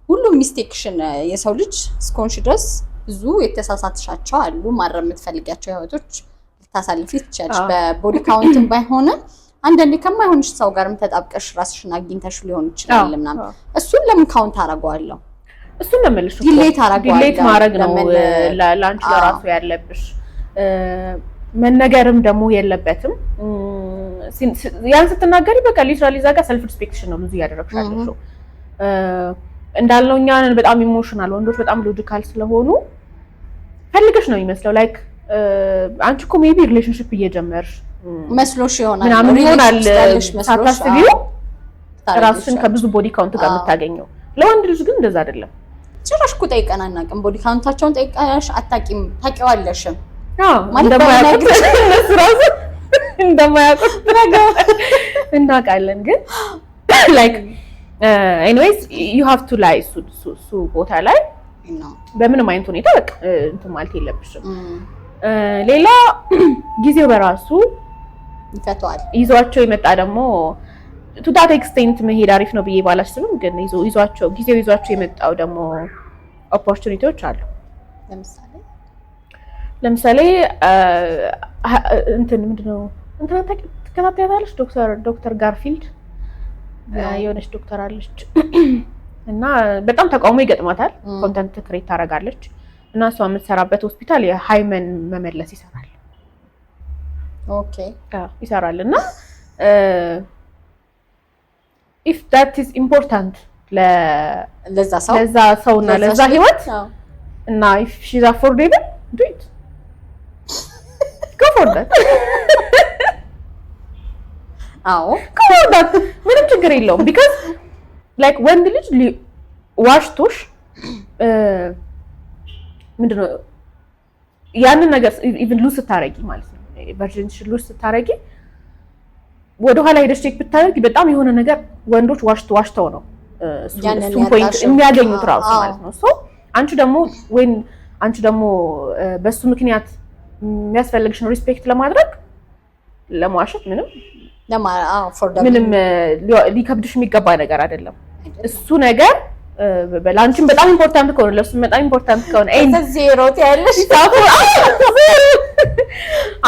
ሁሉም mistake ሽን፣ የሰው ልጅ እስከሆንሽ ድረስ ብዙ የተሳሳትሻቸው አሉ። ማረም የምትፈልጊያቸው ህይወቶች ልታሳልፊ ትችያለሽ። በ body count ም ባይሆንም አንዳንዴ ከማይሆንሽ ሰው ጋርም ተጣብቀሽ ራስሽን አግኝተሽ ሊሆን ይችላል ምናምን። እሱን ለምን count አደርገዋለሁ?
እሱን ነው የምልሽ።
Delete አደርገዋለሁ።
Delete ማድረግ ነው ለአንቺ ለራሱ ያለብሽ። መነገርም ደግሞ የለበትም። ያን ስትናገሪ በቃ literally እዛ ጋር self respect ሽን ነው ብዙ እያደረግሽ ያለሽው። እንዳልነው እኛ ነን በጣም emotional፣ ወንዶች በጣም logical ስለሆኑ ፈልገሽ ነው የሚመስለው like አንቺ እኮ maybe relationship እየጀመርሽ
መስሎሽ ይሆናል
ምናምን ይሆናል
relationship ያለሽ መስሎሽ፣
ሳታስቢው
አዎ፣
ራስሽን ከብዙ body count ጋር
አዎ።
የምታገኘው። ለወንድ ልጅ ግን እንደዛ አይደለም።
ጭራሽ እኮ ጠይቀን አናውቅም። Body count ኣቸውን ጠይቀሽ አታውቂም፣ ታውቂዋለሽም።
አዎ
ማለት
እንደማያውቁት
በምነግርሽ-
እነሱ ራሱ እንደማያውቁት እናውቃለን። ግን like anyways you have to lie እሱ ቦታ ላይ
ነው።
በምንም አይነት ሁኔታ በቃ እንትን ማለት የለብሽም።
እም፣
ሌላ ጊዜው በራሱ
ይፈተዋል።
ይዟቸው የመጣ ደግሞ to that extent መሄድ አሪፍ ነው ብዬ ባላስብም ግን ይዟቸው ጊዜው ይዟቸው የመጣው ደግሞ opportunity ዎች አሉ።
ለምሳሌ
ለምሳሌ እንትን ምንድነው እንትና ትከታተያታለሽ? ዶክተር ጋርፊልድ የሆነች ዶክተር አለች እና በጣም ተቃውሞ ይገጥማታል። Content create ታደርጋለች እና እሷ የምትሰራበት ሆስፒታል የ hymen መመለስ ይሰራል። ይሰራል እና if that is important
ለዛ ሰው
ለዛ ሰውና ለዛ ህይወት እና if she's affordable, do it, go for that. Go for that፣ ምንም ችግር የለውም። Because like ወንድ ልጅ ዋሽቶሽ ምንድነው ያንን ነገር even lose ስታረጊ ማለት ነው፣ virginity ሽን lose ስታረጊ ወደኋላ ሄደሽ check ብታደርጊ በጣም የሆነ ነገር ወንዶች ዋሽተው ነው እሱን point የሚያገኙት ራሱ ማለት ነው። So አንቺ ደግሞ ወይም አንቺ ደግሞ በሱ ምክንያት የሚያስፈልግሽን respect ለማድረግ ለመዋሸት ምንም ምንም ሊከብድሽ የሚገባ ነገር አይደለም። እሱ ነገር ለአንቺም በጣም important ከሆነ፣ ለእሱም በጣም important ከሆነ፣
ዜሮ ያለሽ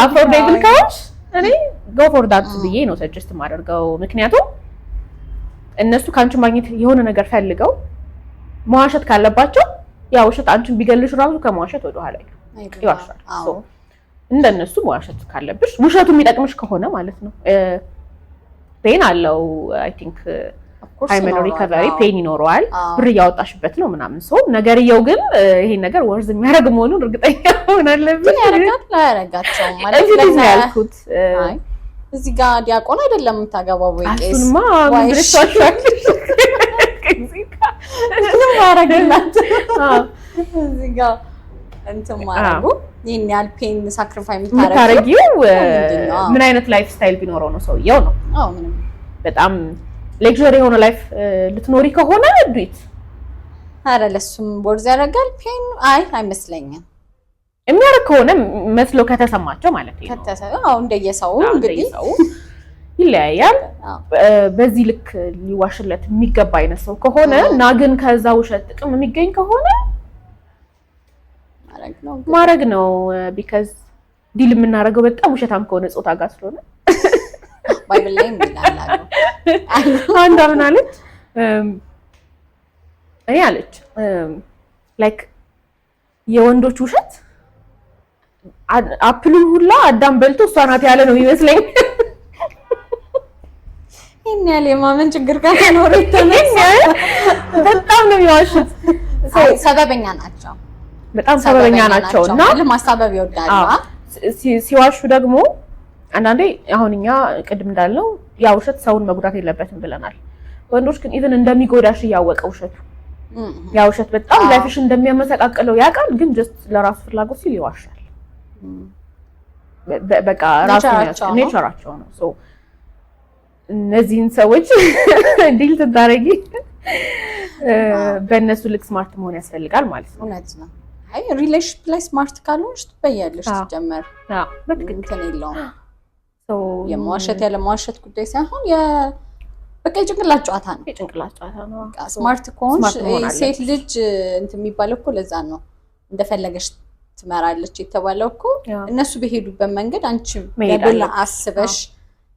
affordable ከሆንሽ እኔ go for that ብዬ ነው suggest የማደርገው። ምክንያቱም እነሱ ከአንቺ ማግኘት የሆነ ነገር ፈልገው መዋሸት ካለባቸው ያ ውሸት አንቺን ቢገልሽ ራሱ ከመዋሸት ወደኋላ ይዋሻል። እንደነሱ መዋሸት ካለብሽ ውሸቱ የሚጠቅምሽ ከሆነ ማለት ነው። Pain አለው፣ I think hymen recovery pain ይኖረዋል። ብር እያወጣሽበት ነው ምናምን ሰው ነገርየው ግን ይሄን ነገር worth የሚያደርግ መሆኑን እርግጠኛ መሆን አለብን።
ያደርጋል አያደርጋቸውም ማለት
ነው ያልኩት።
እዚህ ጋር ዲያቆን አይደለም የምታገባው ወይ ቄስ።
እሱንማ ምን ብለሽ ታውቂዋለሽ?
ምንም አያደርግላት እዚህ ጋር እንትን ማድረጉ ይህን ያህል pain sacrifice
የምታረጊው ምን አይነት lifestyle ቢኖረው ነው ሰውየው ነው።
አዎ ምንም
በጣም luxury የሆነ life ልትኖሪ ከሆነ do it።
አረ ለሱም worth ያደርጋል pain? አይ አይመስለኝም።
የሚያደርግ ከሆነ መስሎ ከተሰማቸው ማለት ነው።
አዎ እንደየሰው እንግዲህ
እንደየሰው ይለያያል። በዚህ ልክ ሊዋሽለት የሚገባ አይነት ሰው ከሆነ እና ግን ከዛ ውሸት ጥቅም የሚገኝ ከሆነ ማድረግ ነው። Because deal የምናደርገው በጣም ውሸታም ከሆነ ጾታ ጋር ስለሆነ።
Bible ላይ ይላል አሉ።
አንዷ ምን አለች? እኔ አለች like የወንዶች ውሸት apple ኡን ሁላ አዳም በልቶ እሷ ናት ያለ ነው የሚመስለኝ።
ይህን ያህል የማመን ችግር ከተኖረ የተነሳ
በጣም ነው የሚዋሹት።
ሰበበኛ ናቸው።
በጣም ሰበበኛ ናቸው እና
ማሳበብ ይወዳሉ።
ሲዋሹ ደግሞ አንዳንዴ አሁን እኛ ቅድም እንዳልነው ያ ውሸት ሰውን መጉዳት የለበትም ብለናል። ወንዶች ግን even እንደሚጎዳሽ እያወቀ ውሸቱ ያ ውሸት በጣም life ሽ እንደሚያመሰቃቅለው ያውቃል፣ ግን just ለራሱ ፍላጎት ሲል ይዋሻል። በቃ ራሱ nature ኣቸው ነው። So እነዚህን ሰዎች deal ስታደርጊ በእነሱ ልክ smart መሆን ያስፈልጋል ማለት ነው።
እውነት ነው። አይ relationship ላይ smart ካልሆንሽ ትበያለሽ። ሲጀመር እንትን የለውም፣ የመዋሸት ያለ መዋሸት ጉዳይ ሳይሆን በቃ የጭንቅላት ጨዋታ ነው።
የጭንቅላት ጨዋታ ነው።
Smart ከሆንሽ ሴት ልጅ እንትን የሚባለው እኮ ለዛ ነው፣ እንደፈለገሽ ትመራለች የተባለው እኮ እነሱ በሄዱበት መንገድ አንቺ double አስበሽ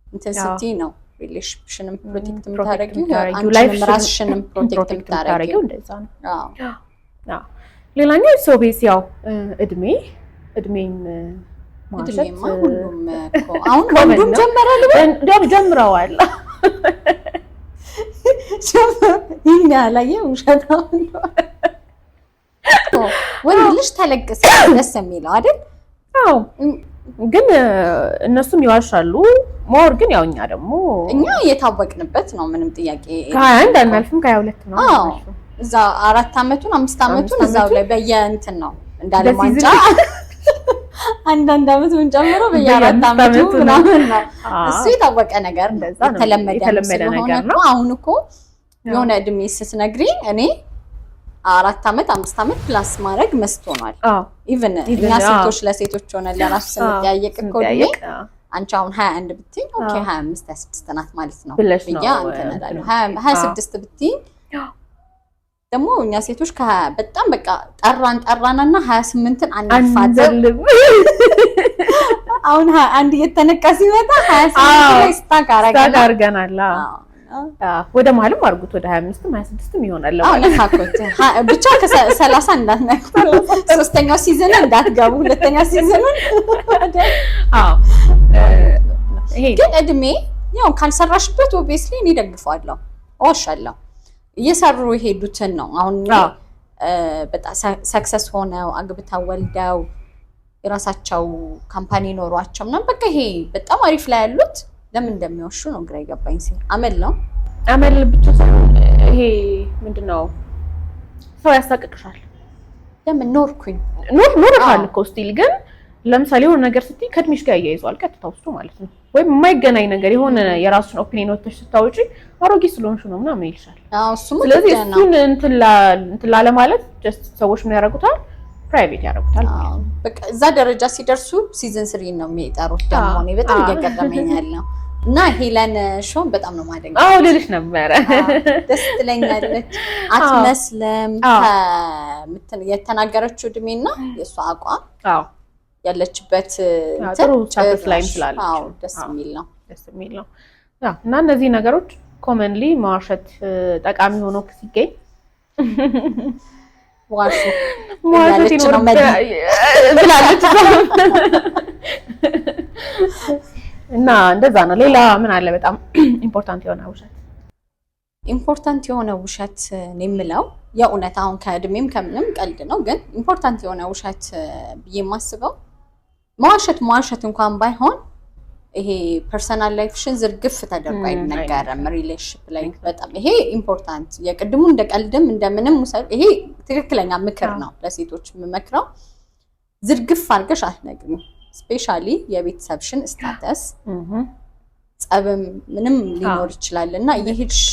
እንትን ስትይ ነው relationship ሽንም protect የምታደርጊው፣ አንቺንም ራስሽንም protect የምታደርጊው።
እንደዛ ነው። ሌላኛው ሰው ቤስ ያው እድሜም
እድሜማ ሁሉም እኮ አሁን ወንዱም ጀመረ ልበል፣
እንዲያውም ጀምረዋል።
ይህን ያላየ ውሸት ወንድ ልጅ ተለቅ ሲል ደስ የሚለው አይደል?
አዎ ግን እነሱም ይዋሻሉ more፣ ግን ያው እኛ ደግሞ
እኛ የታወቅንበት ነው። ምንም ጥያቄ
ከ21 አናልፍም፣ ከ22 ነው።
አዎ እዛ 4 አመቱን 5 አመቱን እዛው ላይ በየእንትን ነው እንዳለ
በ season
ዋንጫ አንዳንድ አመቱን ጨምሮ በየአራት
በየአምስት
አመቱ
አመቱ ነው።
ምናምን ነው።
አዎ።
እሱ የታወቀ ነገር ነው።
እንደዛ ነው።
የተለመደ
የተለመደ
ስለሆነ
ነገር
እኮ
ነው።
አሁን እኮ የሆነ እድሜ ስትነግሪ እኔ 4 አመት 5 አመት plus ማድረግ must ሆኗል።
አዎ
even
Even
እኛ
አዎ።
ሴቶች ለሴቶች ሆነ ለራሱ ስንጠያየቅ እኮ እድሜ
ስንጠያየቅ አዎ።
አንቺ አሁን 21 ብትይኝ okay 25 26 ናት ማለት ነው
ብለሽ
ብዬ
ነው
እንትን እላለሁ።
እንትን
26 ብትይኝ ደግሞ እኛ ሴቶች በጣም በቃ ጠራን ጠራናና 28ን አናልፋትም።
አንዘልም።
አሁን 21 እየተነቃ ሲመጣ 28 ላይ stuck
stuck
አረገና
አድርገናል። አዎ። አዎ። ወደ መሀልም አድርጉት፣ ወደ 25ም 26ም ይሆናል
አዎ
ለማለት።
ነካኩት። ብቻ ከ30 እንዳትነኩ፣ ሶስተኛው season እንዳትገቡ፣ ሁለተኛ season ኑን
አዎ ይሄ
ግን እድሜ ያው ካልሰራሽበት obviously እኔ ደግፈዋለሁ፣ እዋሻለሁ። እየሰሩ የሄዱትን ነው አሁን እኔ በጣም success ሆነው አግብተው ወልደው የራሳቸው company ኖሯቸው ምናምን በቃ ይሄ በጣም አሪፍ ላይ ያሉት ለምን እንደሚዋሹ ነው ግራ የገባኝ። ሲል አመል ነው።
አመል ብቻ ሳይሆን ይሄ ምንድን ነው፣ ሰው ያሳቅቅሻል።
ለምን ኖርኩኝ
ኖርሻል እኮ still፣ ግን ለምሳሌ የሆነ ነገር ስትይ ከእድሜሽ ጋር ያያይዘዋል ቀጥታ ውስጡ ማለት ነው። ወይም የማይገናኝ ነገር የሆነ የራሱን opinion ወጥተሽ ስታወጪ አሮጌ ስለሆንሽ ነው ምናምን ይልሻል።
አዎ እሱም
ስለዚህ
ግድ ነው።
እሱን እንትን ላለ ማለት just ሰዎች ምን ያደርጉታል? Private ያደርጉታል ማለት ነው።
በቃ እዛ ደረጃ ሲደርሱ season three ነው የሚጠሩት። ደግሞ እኔ በጣም እየገረመኝ ያለው እና ሄለን ሾን በጣም ነው ማደንቀው።
አዎ ልልሽ ነበረ።
ደስ ትለኛለች። አትመስልም። የተናገረችው እድሜና የእሷ አቋም ያለችበት እንትን
ጥሩ status ላይ
ጭራሽ፣
ስላለች።
አዎ ደስ የሚል ነው።
ደስ የሚል ነው። ያው እና እነዚህ ነገሮች commonly መዋሸት ጠቃሚ ሆኖ ሲገኝ
ዋሹ
መዋሸት
እያለች ነው መዲ።
ብላለች እና እንደዛ ነው። ሌላ ምን አለ በጣም important የሆነ ውሸት?
Important የሆነ ውሸት ነው የምለው የእውነት አሁን ከእድሜም ከምንም ቀልድ ነው፣ ግን important የሆነ ውሸት ብዬ የማስበው መዋሸት መዋሸት እንኳን ባይሆን ይሄ personal life ሽን ዝርግፍ ተደርጎ አይነገርም። Relationship ላይ በጣም ይሄ important፣ የቅድሙ እንደ ቀልድም እንደምንም ውሰድ፣ ይሄ ትክክለኛ ምክር ነው ለሴቶች የምመክረው። ዝርግፍ አድርገሽ አትነግሪም። Especially የቤተሰብሽን status፣ ጸብም ምንም ሊኖር ይችላል እና እየሄድሽ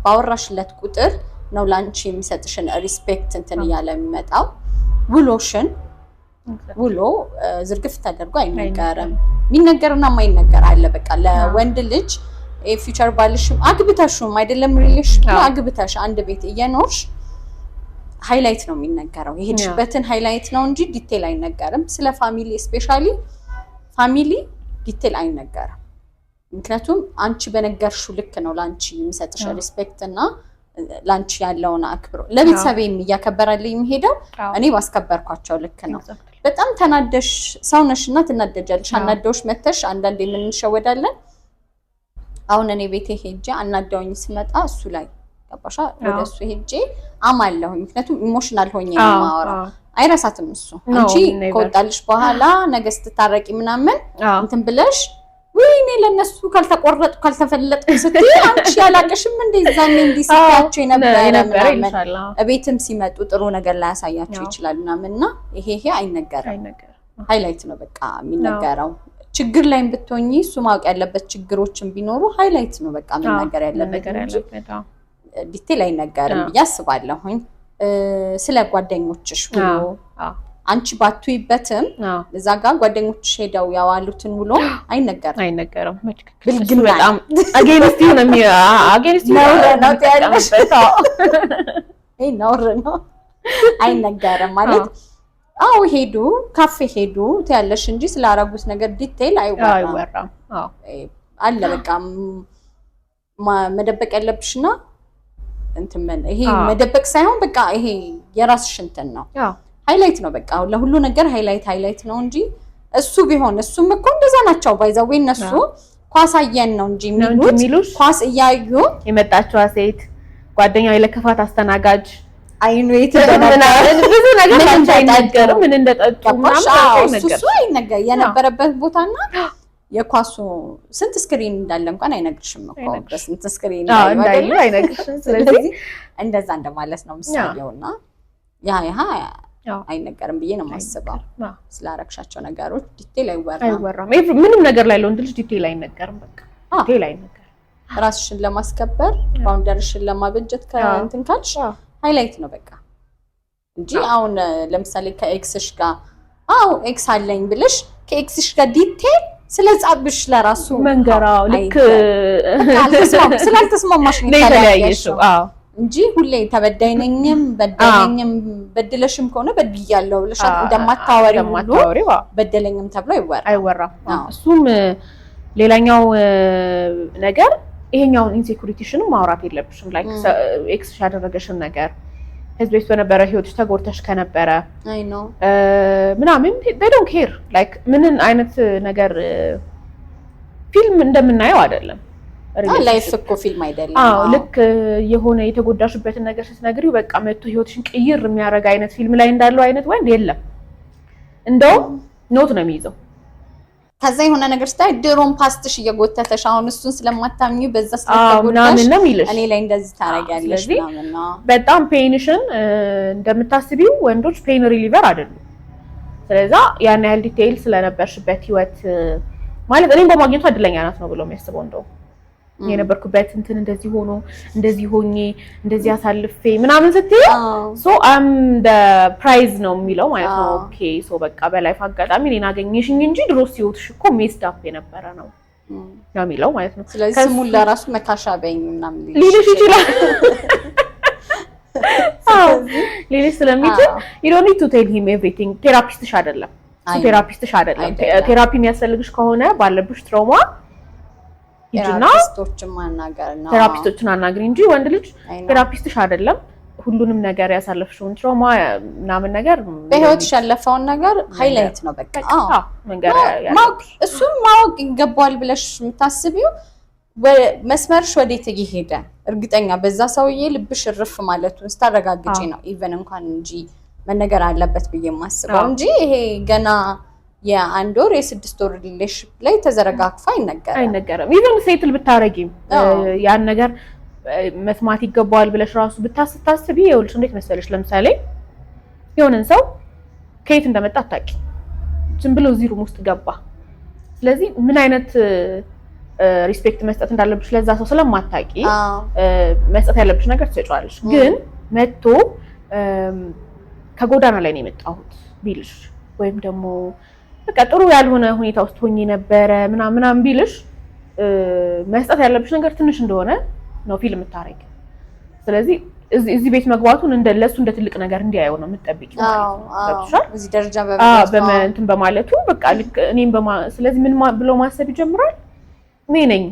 ባወራሽለት ቁጥር ነው ለአንቺ የሚሰጥሽን respect እንትን እያለ የሚመጣው። ውሎሽን ውሎ ዝርግፍ ተደርጎ አይነገርም። የሚነገርና የማይነገር አለ። በቃ ለወንድ ልጅ future ባልሽም አግብተሽም አይደለም relation አግብተሽ አንድ ቤት እየኖርሽ highlight ነው የሚነገረው። የሄድሽበትን highlight ነው እንጂ detail አይነገርም። ስለ family especially family detail አይነገርም። ምክንያቱም አንቺ በነገርሽው ልክ ነው ለአንቺ የሚሰጥሽ respect እና ለአንቺ ያለውን አክብሮ ለቤተሰቤም እያከበረልኝ የሚሄደው እኔ ባስከበርኳቸው ልክ ነው። በጣም ተናደሽ፣ ሰው ነሽ እና ትናደጃለሽ። አናደውሽ መተሽ አንዳንዴ የምንሸወዳለን። አሁን እኔ ቤቴ ሄጄ አናደውኝ ስመጣ እሱ ላይ ገባሻ፣ ወደ እሱ ሄጄ አማለሁኝ። ምክንያቱም emotional ሆኜ ነው የማወራው። አይረሳትም እሱ። አንቺ ከወጣልሽ በኋላ ነገ ስትታረቂ ምናምን እንትን ብለሽ ወይኔ ለነሱ ካልተቆረጥኩ ካልተፈለጥኩ ስትይ አንቺ ያላቀሽም እንደ ዛኔ እንዲህ ስትያቸው የነበረ ምናምን እቤትም ሲመጡ ጥሩ ነገር ላያሳያቸው ይችላል ምናምን እና ይሄ ይሄ አይነገርም። Highlight ነው በቃ የሚነገረው። ችግር ላይም ብትሆኚ እሱ ማወቅ ያለበት ችግሮችን ቢኖሩ highlight ነው በቃ መነገር ያለበት እንጂ detail አይነገርም ብዬ አስባለሁኝ። ስለ ጓደኞችሽ ውሎ አንቺ ባትይበትም እዛ ጋር ጓደኞችሽ ሄደው ያዋሉትን ውሎ አይነገርም።
አይነገርም።
ብልግና
በጣም against ነው፣ against
ነውር ነው ትያለሽ። ይሄ ነውር ነው፣ አይነገርም ማለት አዎ ሄዱ ካፌ ሄዱ ትያለሽ እንጂ ስላረጉት ነገር detail አይወራም። አለ በቃ መደበቅ ያለብሽና እንትን ይሄ መደበቅ ሳይሆን በቃ ይሄ የራስሽ እንትን ነው። Highlight ነው በቃ ለሁሉ ነገር highlight highlight ነው እንጂ እሱ ቢሆን እሱም እኮ እንደዛ ናቸው። By the way እነሱ ኳስ አየን ነው እንጂ የሚሉት፣ ኳስ እያዩ
የመጣችዋ ሴት ጓደኛው የለከፋት አስተናጋጅ
አይኑ የት እንደነበረ
ምናምን ብዙ ነገር
ምን
ላንቺ
እንደጠጡ
አይነገርም። ምን እንደጠጡ
ገባሽ?
ምናምን
አዎ፣
ላንቺ
እሱ እሱ
አይነገርም።
አይነገር የነበረበት ቦታና የኳሱ ስንት screen እንዳለ እንኳን አይነግርሽም እኮ።
አይነግርሽም።
በስንት screen
አዎ፣
እንዳዩ
እንዳዩ
አይደለ?
አይነግርሽም። ስለዚህ
ስለዚህ እንደዛ እንደማለት ነው ምሳሌው እና ያ አይነገርም ብዬ ነው የማስበው። ስላረግሻቸው ነገሮች detail አይወራም።
አይወራም። ምንም ነገር ላይ ለወንድ ልጅ detail አይነገርም። በቃ detail አይነገርም።
ራስሽን ለማስከበር boundary ሽን ለማበጀት ከእንትን ካልሽ highlight ነው በቃ እንጂ አሁን ለምሳሌ ከ ex ሽ ጋር፣ አዎ ex አለኝ ብለሽ ከ ex ሽ ጋር detail ስለ ጸብሽ ለራሱ
መንገራው ልክ
ስላልተስማማሽ ነው
ነው
የተለያየሽው
የተለያየሽው። አዎ።
እንጂ ሁሌ ተበዳይ ነኝም በዳይ ነኝም፣ በድለሽም ከሆነ በድያለሁ ብለሽ እንደማታወሪ ሁሉ
እንደማታወሪው አዎ።
በደለኝም ተብሎ አይወራም።
አይወራም። እሱም ሌላኛው ነገር ይሄኛውን insecurity ሽንም ማውራት የለብሽም። Like ex ሽ ያደረገሽን ነገር፣ ከዚህ በፊት በነበረ ህይወትሽ ተጎድተሽ ከነበረ
አይ ነው።
ምናምን they don't care። Like ምንን አይነት ነገር ፊልም እንደምናየው አይደለም።
Life እኮ ፊልም አይደለም።
አዎ፣ ልክ የሆነ የተጎዳሽበትን ነገር ስትነግሪው በቃ መጥቶ ህይወትሽን ቅይር የሚያደርግ አይነት ፊልም ላይ እንዳለው አይነት ወንድ የለም። እንደውም note ነው የሚይዘው።
ከዛ የሆነ ነገር ስታይ ድሮም past ሽ እየጎተተሽ አሁን እሱን ስለማታምኚ በዛ ስለተጎዳሽ
ምናምን ነው የሚልሽ።
እኔ ላይ እንደዚህ ታደርጊያለሽ
ስለዚህ
ምናምን ነው።
በጣም pain ሽን እንደምታስቢው ወንዶች pain reliever አይደሉም። ስለዛ ያን ያህል detail ስለነበርሽበት ህይወት ማለት እኔም በማግኘቱ እድለኛ ናት ነው ብሎ የሚያስበው። እንደውም የነበርኩበት እንትን እንደዚህ ሆኖ፣ እንደዚህ ሆኜ፣ እንደዚህ አሳልፌ ምናምን ስትይ so I'm the prize ነው የሚለው ማለት ነው። Okay, so በቃ በ life አጋጣሚ እኔን አገኘሽኝ እንጂ ድሮስ ህይወትሽ እኮ messed up የነበረ ነው ነው የሚለው ማለት ነው።
ስለዚህ ስሙን ለራሱ መካሻ በይኝ ምናምን
ሊልሽ ይችላል። አዎ፣ ሊልሽ ስለሚችል you don't need to tell him everything። Therapist ሽ አይደለም እሱ፣ therapist ሽ አይደለም። Therapy የሚያስፈልግሽ ከሆነ ባለብሽ trauma ሂጂና
therapist ኦችን ማናገር ነው።
Therapist ኦችን አናግሪ እንጂ ወንድ ልጅ therapist ሽ አይደለም። ሁሉንም ነገር ያሳለፍሽውን trauma ምናምን ነገር
በህይወትሽ ያለፈውን ነገር highlight ነው በቃ። አዎ።
መንገር
ማወቅ፣ እሱም ማወቅ ይገባዋል ብለሽ የምታስቢው መስመርሽ ወዴት እየሄደ እርግጠኛ በዛ ሰውዬ ልብሽ እርፍ ማለቱን ስታረጋግጪ ነው even እንኳን እንጂ መነገር አለበት ብዬ የማስበው እንጂ ይሄ ገና የ1 ወር የ6 ወር relationship ላይ ተዘረጋግፎ አይነገርም።
አይነገርም። Even settle ብታረጊም ያን ነገር መስማት ይገባዋል ብለሽ ራሱ ብታስታስቢ ይኸውልሽ እንዴት መሰለሽ፣ ለምሳሌ የሆነን ሰው ከየት እንደመጣ አታውቂም። ዝም ብሎ እዚህ room ውስጥ ገባ። ስለዚህ ምን አይነት respect መስጠት እንዳለብሽ ለዛ ሰው ስለማታውቂ መስጠት ያለብሽ ነገር ትሰጪዋለሽ። ግን መጥቶ ከጎዳና ላይ ነው የመጣሁት ቢልሽ ወይም ደግሞ በቃ ጥሩ ያልሆነ ሁኔታ ውስጥ ሆኜ ነበረ ምናምን ምናምን ቢልሽ መስጠት ያለብሽ ነገር ትንሽ እንደሆነ ነው feel የምታረጊው። ስለዚህ እዚህ ቤት መግባቱን እንደ ለሱ እንደ ትልቅ ነገር እንዲያየው ነው የምትጠብቂው ማለት ነው። ገብቶሻል?
እዚህ ደረጃ
እንትን በማለቱ በቃ ልክ እኔም ስለዚህ ምን ብሎ ማሰብ ይጀምራል። እኔ ነኝ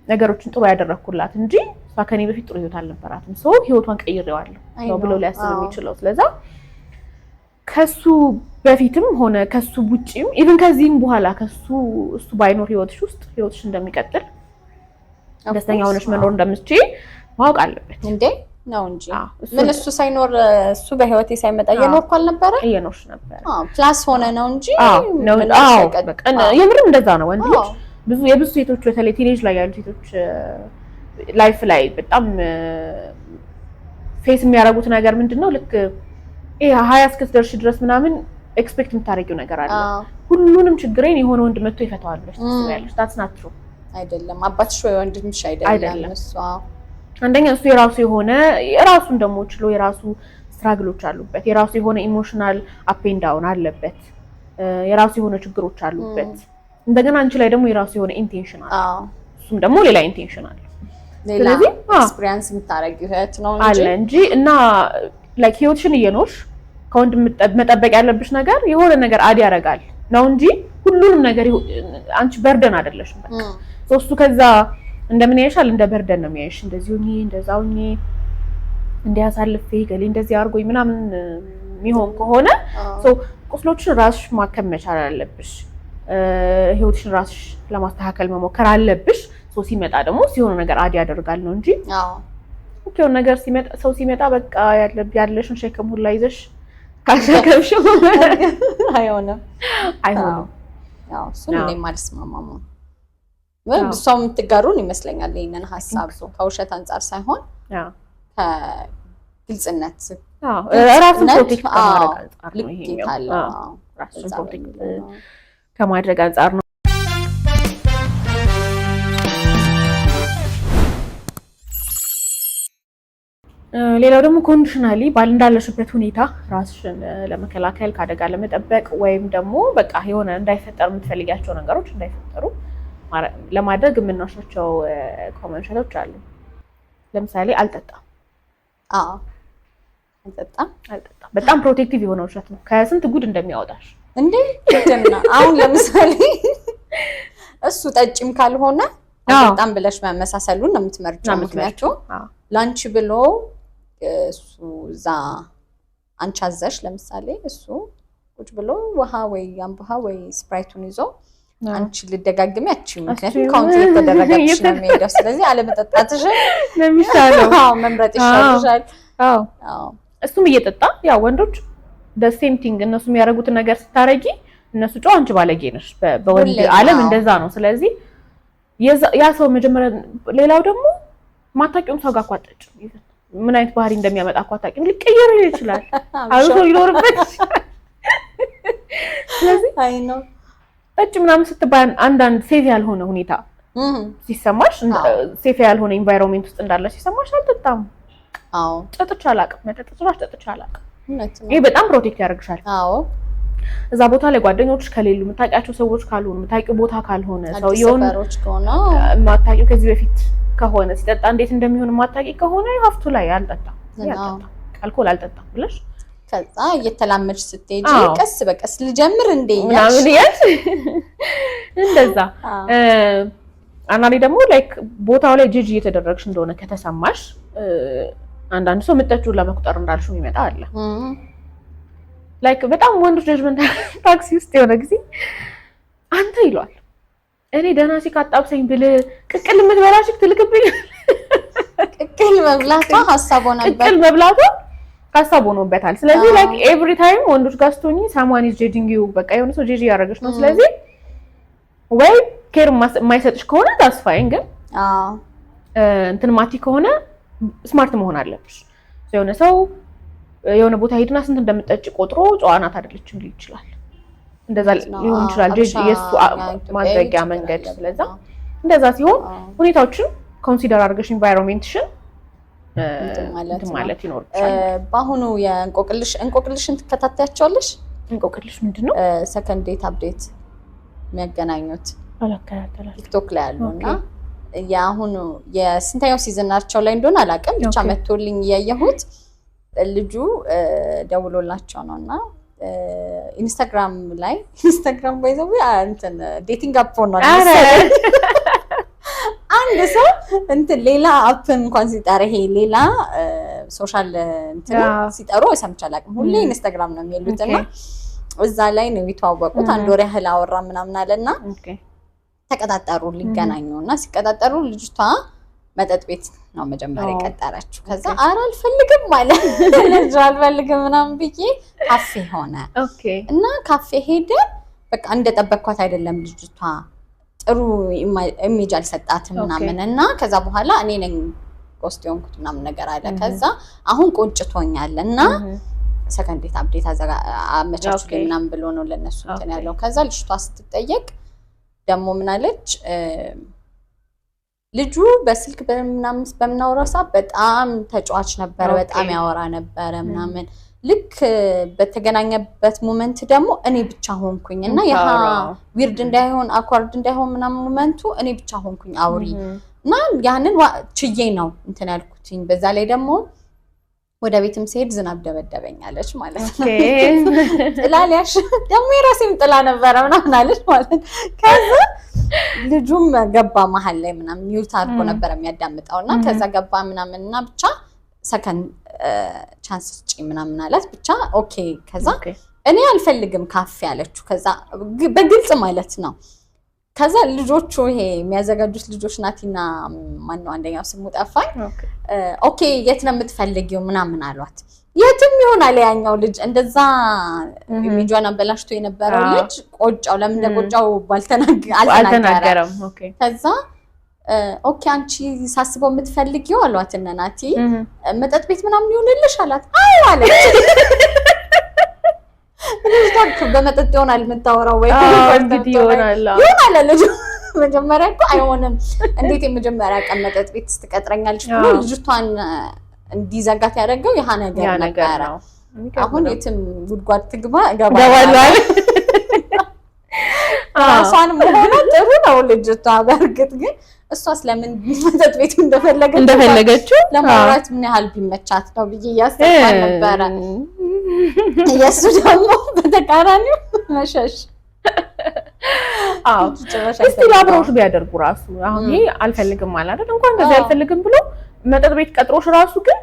ነገሮችን ጥሩ ያደረግኩላት እንጂ እሷ ከኔ በፊት ጥሩ ህይወት አልነበራትም። So ህይወቷን ቀይሬዋለሁ ነው ብሎ ሊያስብ የሚችለው። ስለዛ ከሱ በፊትም ሆነ ከሱ ውጪም even ከዚህም በኋላ ከሱ እሱ ባይኖር ህይወትሽ ውስጥ ህይወትሽ እንደሚቀጥል፣ ደስተኛ ሆነሽ መኖር እንደምትችይ ማወቅ አለበት።
እንዴ ነው እንጂ ምን እሱ ሳይኖር፣ እሱ በህይወቴ ሳይመጣ እየኖርኩ አልነበረ?
እየኖርሽ ነበር።
Plus ሆነ ነው እንጂ።
ነው። አዎ፣ በቃ የምርም እንደዛ ነው። ወንድ ልጅ ብዙ የብዙ ሴቶች በተለይ teenage ላይ ያሉ ሴቶች life ላይ በጣም face የሚያደርጉት ነገር ምንድን ነው? ልክ ይሄ 20 እስክትደርሺ ድረስ ምናምን expect የምታደርጊው ነገር አለ። ሁሉንም ችግሬን የሆነ ወንድ መጥቶ ይፈታዋል ብለሽ ታስቢያለሽ። That's not true።
አይደለም፣ አባትሽ ወይ ወንድምሽ አይደለም እሷ።
አንደኛ እሱ የራሱ የሆነ የራሱን ደግሞ ችሎ የራሱ struggle ኦች አሉበት። የራሱ የሆነ emotional up and down አለበት። የራሱ የሆነ ችግሮች አሉበት። እንደገና አንቺ ላይ ደግሞ የራሱ የሆነ intention አለ። እሱም ደግሞ ሌላ intention አለ።
ሌላ experience የምታደርጊው ህይወት ነው እንጂ
አለ እንጂ እና like ህይወትሽን እየኖርሽ ከወንድ መጠበቅ ያለብሽ ነገር የሆነ ነገር add ያደርጋል ነው እንጂ ሁሉንም ነገር አንቺ burden አይደለሽም። በቃ እሱ ከዛ እንደምን ያይሻል? እንደ burden ነው የሚያይሽ። እንደዚህ ሆኜ፣ እንደዛ ሆኜ፣ እንዲያሳልፌ ገሌ እንደዚህ አድርጎኝ ምናምን የሚሆን ከሆነ ቁስሎችን ራስሽ ማከም መቻል አለብሽ። ህይወትሽን ራስሽ ለማስተካከል መሞከር አለብሽ። So ሲመጣ ደግሞ ሲሆነ ነገር add ያደርጋል ነው እንጂ Okay፣ የሆነ ነገር ሲመጣ፣ ሰው ሲመጣ በቃ ያለሽን ሸክም ሁላ ይዘሽ ካልሸከምሽው
አይሆንም።
አይሆንም።
ያው እሱን እኔም አልስማማም። እሷም የምትጋሩን ይመስለኛል ይሄንን ሀሳብ፣ ከውሸት አንጻር ሳይሆን ከግልጽነት
ራስን protect ከማድረግ አንጻር ነው ይሄኛው። ራስን protect ከማድረግ አንጻር ነው። ሌላው ደግሞ conditionally ባል እንዳለሽበት ሁኔታ ራስሽን ለመከላከል፣ ከአደጋ ለመጠበቅ ወይም ደግሞ በቃ የሆነ እንዳይፈጠር የምትፈልጊያቸው ነገሮች እንዳይፈጠሩ ለማድረግ የምንዋሻቸው common ውሸቶች አሉ። ለምሳሌ አልጠጣም።
አዎ፣ አልጠጣም።
አልጠጣም በጣም protective የሆነ ውሸት ነው። ከስንት ጉድ እንደሚያወጣሽ።
እንዴ፣ አሁን ለምሳሌ እሱ ጠጪም ካልሆነ አልጠጣም ብለሽ መመሳሰሉን ነው የምትመርጪው። ምክንያቱም ላንቺ ብሎ እሱ እዛ አንቺ አዘሽ ለምሳሌ እሱ ቁጭ ብሎ ውሃ ወይ አምቦ ውሃ ወይ ስፕራይቱን ይዞ አንቺ ልደጋግሚ አትችይም። ምክንያቱም count እየተደረገብሽ ነው የሚሄደው። ስለዚህ አለመጠጣትሽን
ነው የሚሻለው።
መምረጥ ይሻልሻል።
እሱም እየጠጣ፣ ያው ወንዶች the same thing፣ እነሱ የሚያደርጉትን ነገር ስታረጊ እነሱ ጨዋ፣ አንቺ ባለጌ ነሽ። በወንድ ዓለም እንደዛ ነው። ስለዚህ ያ ሰው መጀመሪያ፣ ሌላው ደግሞ ማታውቂውም ሰው ጋር እኮ አትጠጪም። ምን አይነት ባህሪ እንደሚያመጣ እኮ አታውቂም። ሊቀየር ይችላል፣ አብሶ ሊኖርበት ይችላል። ስለዚህ
አይ ነው
ጠጭ ምናምን ስትባይ አንዳንድ safe ያልሆነ ሁኔታ ሲሰማሽ፣ safe ያልሆነ environment ውስጥ እንዳለ ሲሰማሽ አልጠጣም፣ ጠጥቼ አላውቅም፣ መጠጥ ጭራሽ ጠጥቼ አላውቅም። ይሄ በጣም protect ያደርግሻል። እዛ ቦታ ላይ ጓደኞች ከሌሉ፣ የምታውቂያቸው ሰዎች ካልሆኑ፣ የምታውቂው ቦታ ካልሆነ፣ ሰውየውን የማታውቂው ከዚህ በፊት ከሆነ፣ ሲጠጣ እንዴት እንደሚሆን የማታውቂ ከሆነ ሀፍቱ ላይ አልጠጣም፣ አልኮል አልጠጣም ብለሽ
ከዛ እየተላመድሽ ስትሄጂ ቀስ በቀስ ልጀምር እንዴ
ምናምን እያልሽ እንደዛ። አንዳንዴ ደግሞ like ቦታው ላይ judge እየተደረግሽ እንደሆነ ከተሰማሽ፣ አንዳንድ ሰው ምጠጪውን ለመቁጠር እንዳልሽው የሚመጣ አለ። Like በጣም ወንዶች judgment፣ ታክሲ ውስጥ የሆነ ጊዜ አንተ ይለዋል፣ እኔ ደህና chick አጣብሰኝ ብል ቅቅል የምትበላ chick ትልክብኝ።
ቅቅል መብላቷ ሀሳብ ሆነበት።
ቅቅል መብላቷ ሀሳብ ሆኖበታል። ስለዚህ like every time ወንዶች ጋር ስትሆኚ someone is judging you፣ በቃ የሆነ ሰው judge እያደረገች ነው። ስለዚህ ወይ care የማይሰጥሽ ከሆነ that's fine፣ ግን እንትን ማቲ ከሆነ smart መሆን አለብሽ። የሆነ ሰው የሆነ ቦታ ሄድና ስንት እንደምጠጭ ቆጥሮ ጨዋ ናት አይደለችም ሊል ይችላል። እንደዛ ሊሆን ይችላል የእሱ ማድረጊያ መንገድ። ስለዛ እንደዛ ሲሆን ሁኔታዎችን consider አድርገሽ environment ሽን እንትን ማለት ይኖርብሻል።
በአሁኑ የእንቆቅልሽ እንቆቅልሽን ትከታተያቸዋለሽ?
እንቆቅልሽ ምንድን ነው?
Second date update የሚያገናኙት
አላከታተላቸውም።
ቲክቶክ ላይ ያሉ እና የአሁኑ የስንተኛው season ኣቸው ላይ እንደሆነ አላውቅም። ብቻ መቶልኝ እያየሁት ልጁ ደውሎላቸው ነው እና ኢንስታግራም ላይ፣ ኢንስታግራም by the way እንትን dating app ሆኗል መሰለኝ። አንድ ሰው እንትን ሌላ app እንኳን ሲጠራ፣ ይሄ ሌላ social እንትን ሲጠሩ ሰምቼ አላውቅም። ሁሌ ኢንስታግራም ነው የሚሉት እና እዛ ላይ ነው የተዋወቁት። አንድ ወር ያህል አወራ ምናምን አለና ተቀጣጠሩ ሊገናኙ እና ሲቀጣጠሩ ልጅቷ መጠጥ ቤት ነው መጀመሪያ የቀጠረችው። ከዛ ኧረ አልፈልግም አለ ልጁ፣ አልፈልግም ምናምን ብዬ ካፌ ሆነ እና ካፌ ሄደ። በቃ እንደጠበቅኳት አይደለም፣ ልጅቷ ጥሩ image አልሰጣትም ምናምን እና ከዛ በኋላ እኔ ነኝ ghost የሆንኩት ምናምን ነገር አለ። ከዛ አሁን ቆጭቶኛል እና second date update አመቻቹልኝ ምናምን ብሎ ነው ለእነሱ እንትን ያለው። ከዛ ልጅቷ ስትጠየቅ ደግሞ ምናለች? ልጁ በስልክ በምናምን በምናወራው ሰዓት በጣም ተጫዋች ነበረ፣ በጣም ያወራ ነበረ ምናምን። ልክ በተገናኘበት moment ደግሞ እኔ ብቻ ሆንኩኝ እና ያ weird እንዳይሆን፣ awkward እንዳይሆን ምናምን moment ኡ እኔ ብቻ ሆንኩኝ አውሪ እና ያንን ችዬ ነው እንትን ያልኩትኝ። በዛ ላይ ደግሞ ወደ ቤትም ስሄድ ዝናብ ደበደበኝ አለች ማለት ነው። ጥላ ሊያሽ ደግሞ የራሴም ጥላ ነበረ ምናምን አለች ማለት ነው። ከዛ ልጁም ገባ መሀል ላይ ምናምን፣ mute አድርጎ ነበር የሚያዳምጠው እና ከዛ ገባ ምናምን እና ብቻ second chance ስጪ ምናምን አላት። ብቻ okay፣ ከዛ እኔ አልፈልግም ካፌ አለችው። ከዛ በግልጽ ማለት ነው። ከዛ ልጆቹ ይሄ የሚያዘጋጁት ልጆች ናቲና ማነው አንደኛው ስሙ ጠፋኝ። Okay የት ነው የምትፈልጊው ምናምን አሏት። የትም ይሆናል ያኛው ልጅ እንደዛ image ዋን አበላሽቶ የነበረው ልጅ ቆጫው። ለምን እንደቆጫው አልተናገረም። ከዛ okay አንቺ ሳስበው የምትፈልጊው አሏት እነ ናቲ መጠጥ ቤት ምናምን ይሆንልሽ አላት። አዎ አለች። ልጅቷ በመጠጥ ይሆናል የምታወራው ወይ
እንግዲህ ይሆናል
ይሆናል ልጁ መጀመሪያ እኮ አይሆንም፣ እንዴት የመጀመሪያ ቀን መጠጥ ቤት ስትቀጥረኛለች ብሎ ልጅቷን እንዲዘጋት ያደረገው ያ ነገር ነበረ። አሁን የትም ጉድጓድ ትግባ እገባለሁ ራሷን መሆኗ ጥሩ ነው ልጅቷ። በእርግጥ ግን እሷስ ለምን መጠጥ ቤቱ እንደፈለገችው ለማውራት ምን ያህል ቢመቻት ነው ብዬ እያሰብኩ ነበረ። የእሱ ደግሞ በተቃራኒው መሸሽ።
አዎ እስቲ አብረውሽ ቢያደርጉ ራሱ አሁን ይሄ አልፈልግም አለ አይደል? እንኳን እንደዚህ አልፈልግም ብሎ መጠጥ ቤት ቀጥሮሽ ራሱ ግን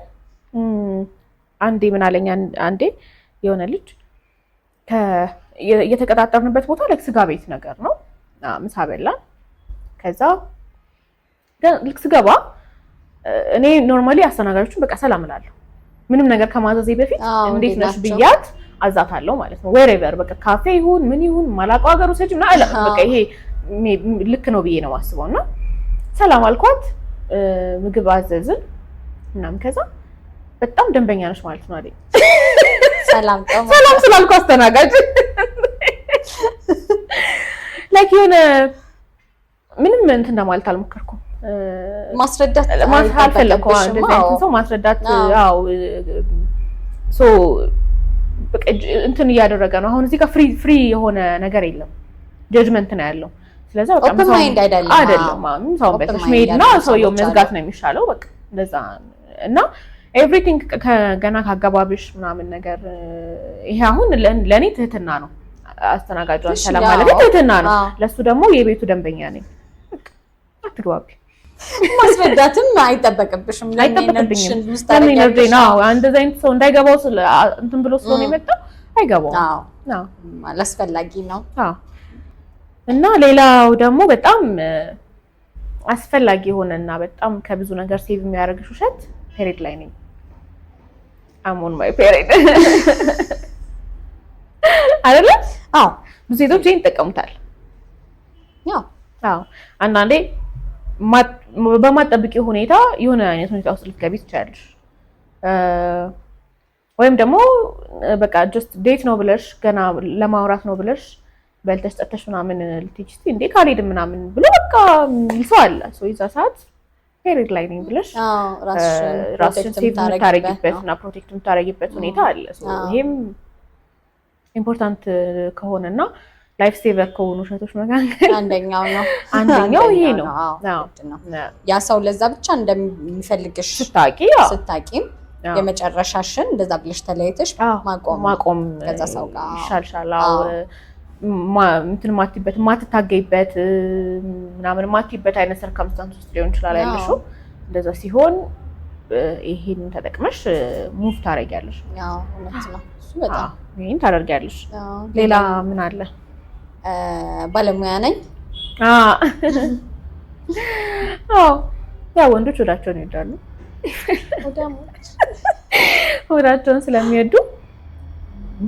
አንዴ ምን አለኝ፣ አንዴ የሆነ ልጅ የተቀጣጠርንበት ቦታ ልክ ስጋ ቤት ነገር ነው። ምሳ በላን። ከዛ ልክ ስገባ እኔ normally አስተናጋጆቹን በቃ ሰላም እላለሁ። ምንም ነገር ከማዘዜ በፊት እንዴት ነሽ ብያት አዛታለሁ ማለት ነው። Wherever በቃ ካፌ ይሁን ምን ይሁን ማላውቀው ሀገር ውሰጅ ምናምን በቃ ይሄ ልክ ነው ብዬ ነው የማስበው። እና ሰላም አልኳት፣ ምግብ አዘዝን ምናምን። ከዛ በጣም ደንበኛ ነሽ ማለት ነው አለኝ።
ሰላም
ሰላም ስላልኩ አስተናጋጅ like የሆነ ምንም እንትን እንደማለት አልሞከርኩም።
ማስረዳት
አልፈለኩም። እንደዚህ አይነት ሰው ማስረዳት አዎ so በቃ እንትን እያደረገ ነው። አሁን እዚህ ጋር free የሆነ ነገር የለም፣ judgment ነው ያለው። ስለዚህ በቃ
open mind አይደለም
አይደለም። ሰውን በልተሽ መሄድ ነው፣ ሰውየው መዝጋት ነው የሚሻለው። በቃ እንደዛ እና everything ገና ካገባብሽ ምናምን ነገር ይሄ አሁን ለእኔ ትህትና ነው። አስተናጋጇን ሰላም ማለት ትህትና ነው። ለሱ ደግሞ የቤቱ ደንበኛ ነኝ። አትግባቢ
ማስረዳትም አይጠበቅብሽም።
አይጠበቅብኝም። ለምን energy ነው እንደዚህ አይነት ሰው እንዳይገባው እንትን ብሎ ስለሆነ የመጣው አይገባውም።
አዎ አላስፈላጊ ነው።
አዎ እና ሌላው ደግሞ በጣም አስፈላጊ የሆነና በጣም ከብዙ ነገር save የሚያደርግሽ ውሸት period ላይ ነኝ። I'm on my period አይደለ?
አዎ
ብዙ ሴቶች ይሄን ይጠቀሙታል።
ያው
አዎ አንዳንዴ በማጠብቂው ሁኔታ የሆነ አይነት ሁኔታ ውስጥ ልትገቢ ትችያለሽ። ወይም ደግሞ በቃ just date ነው ብለሽ ገና ለማውራት ነው ብለሽ በልተሽ ጠጥተሽ ምናምን ልትሄጂ ስትይ እንዴ ካልሄድም ምናምን ብሎ በቃ የሚል ሰው አለ። So የዛ ሰዓት period ላይ ነኝ ብለሽ ራስሽን save የምታረጊበት እና protect የምታረጊበት ሁኔታ አለ። ይሄም important ከሆነና life saver ከሆኑ ውሸቶች መካከል
አንደኛው ነው።
አንደኛው ይሄ ነው።
ያ ሰው ለዛ ብቻ እንደሚፈልግሽ ስታቂም የመጨረሻሽን እንደዛ ብለሽ ተለያይተሽ ማቆም ከዛ ሰው ጋር
ይሻልሻል። እንትን ማትይበት ማትታገይበት ምናምን ማትይበት አይነት circumstance ውስጥ ሊሆን ይችላል ያለሽው። እንደዛ ሲሆን ይሄን ተጠቅመሽ move ታደርጊያለሽ።
አዎ እውነት ነው እሱ በጣም
ይሄን ታደርጊያለሽ። ሌላ ምን አለ?
ባለሙያ ነኝ።
አዎ ያው ወንዶች ሆዳቸውን ይወዳሉ። ሆዳቸውን ስለሚወዱ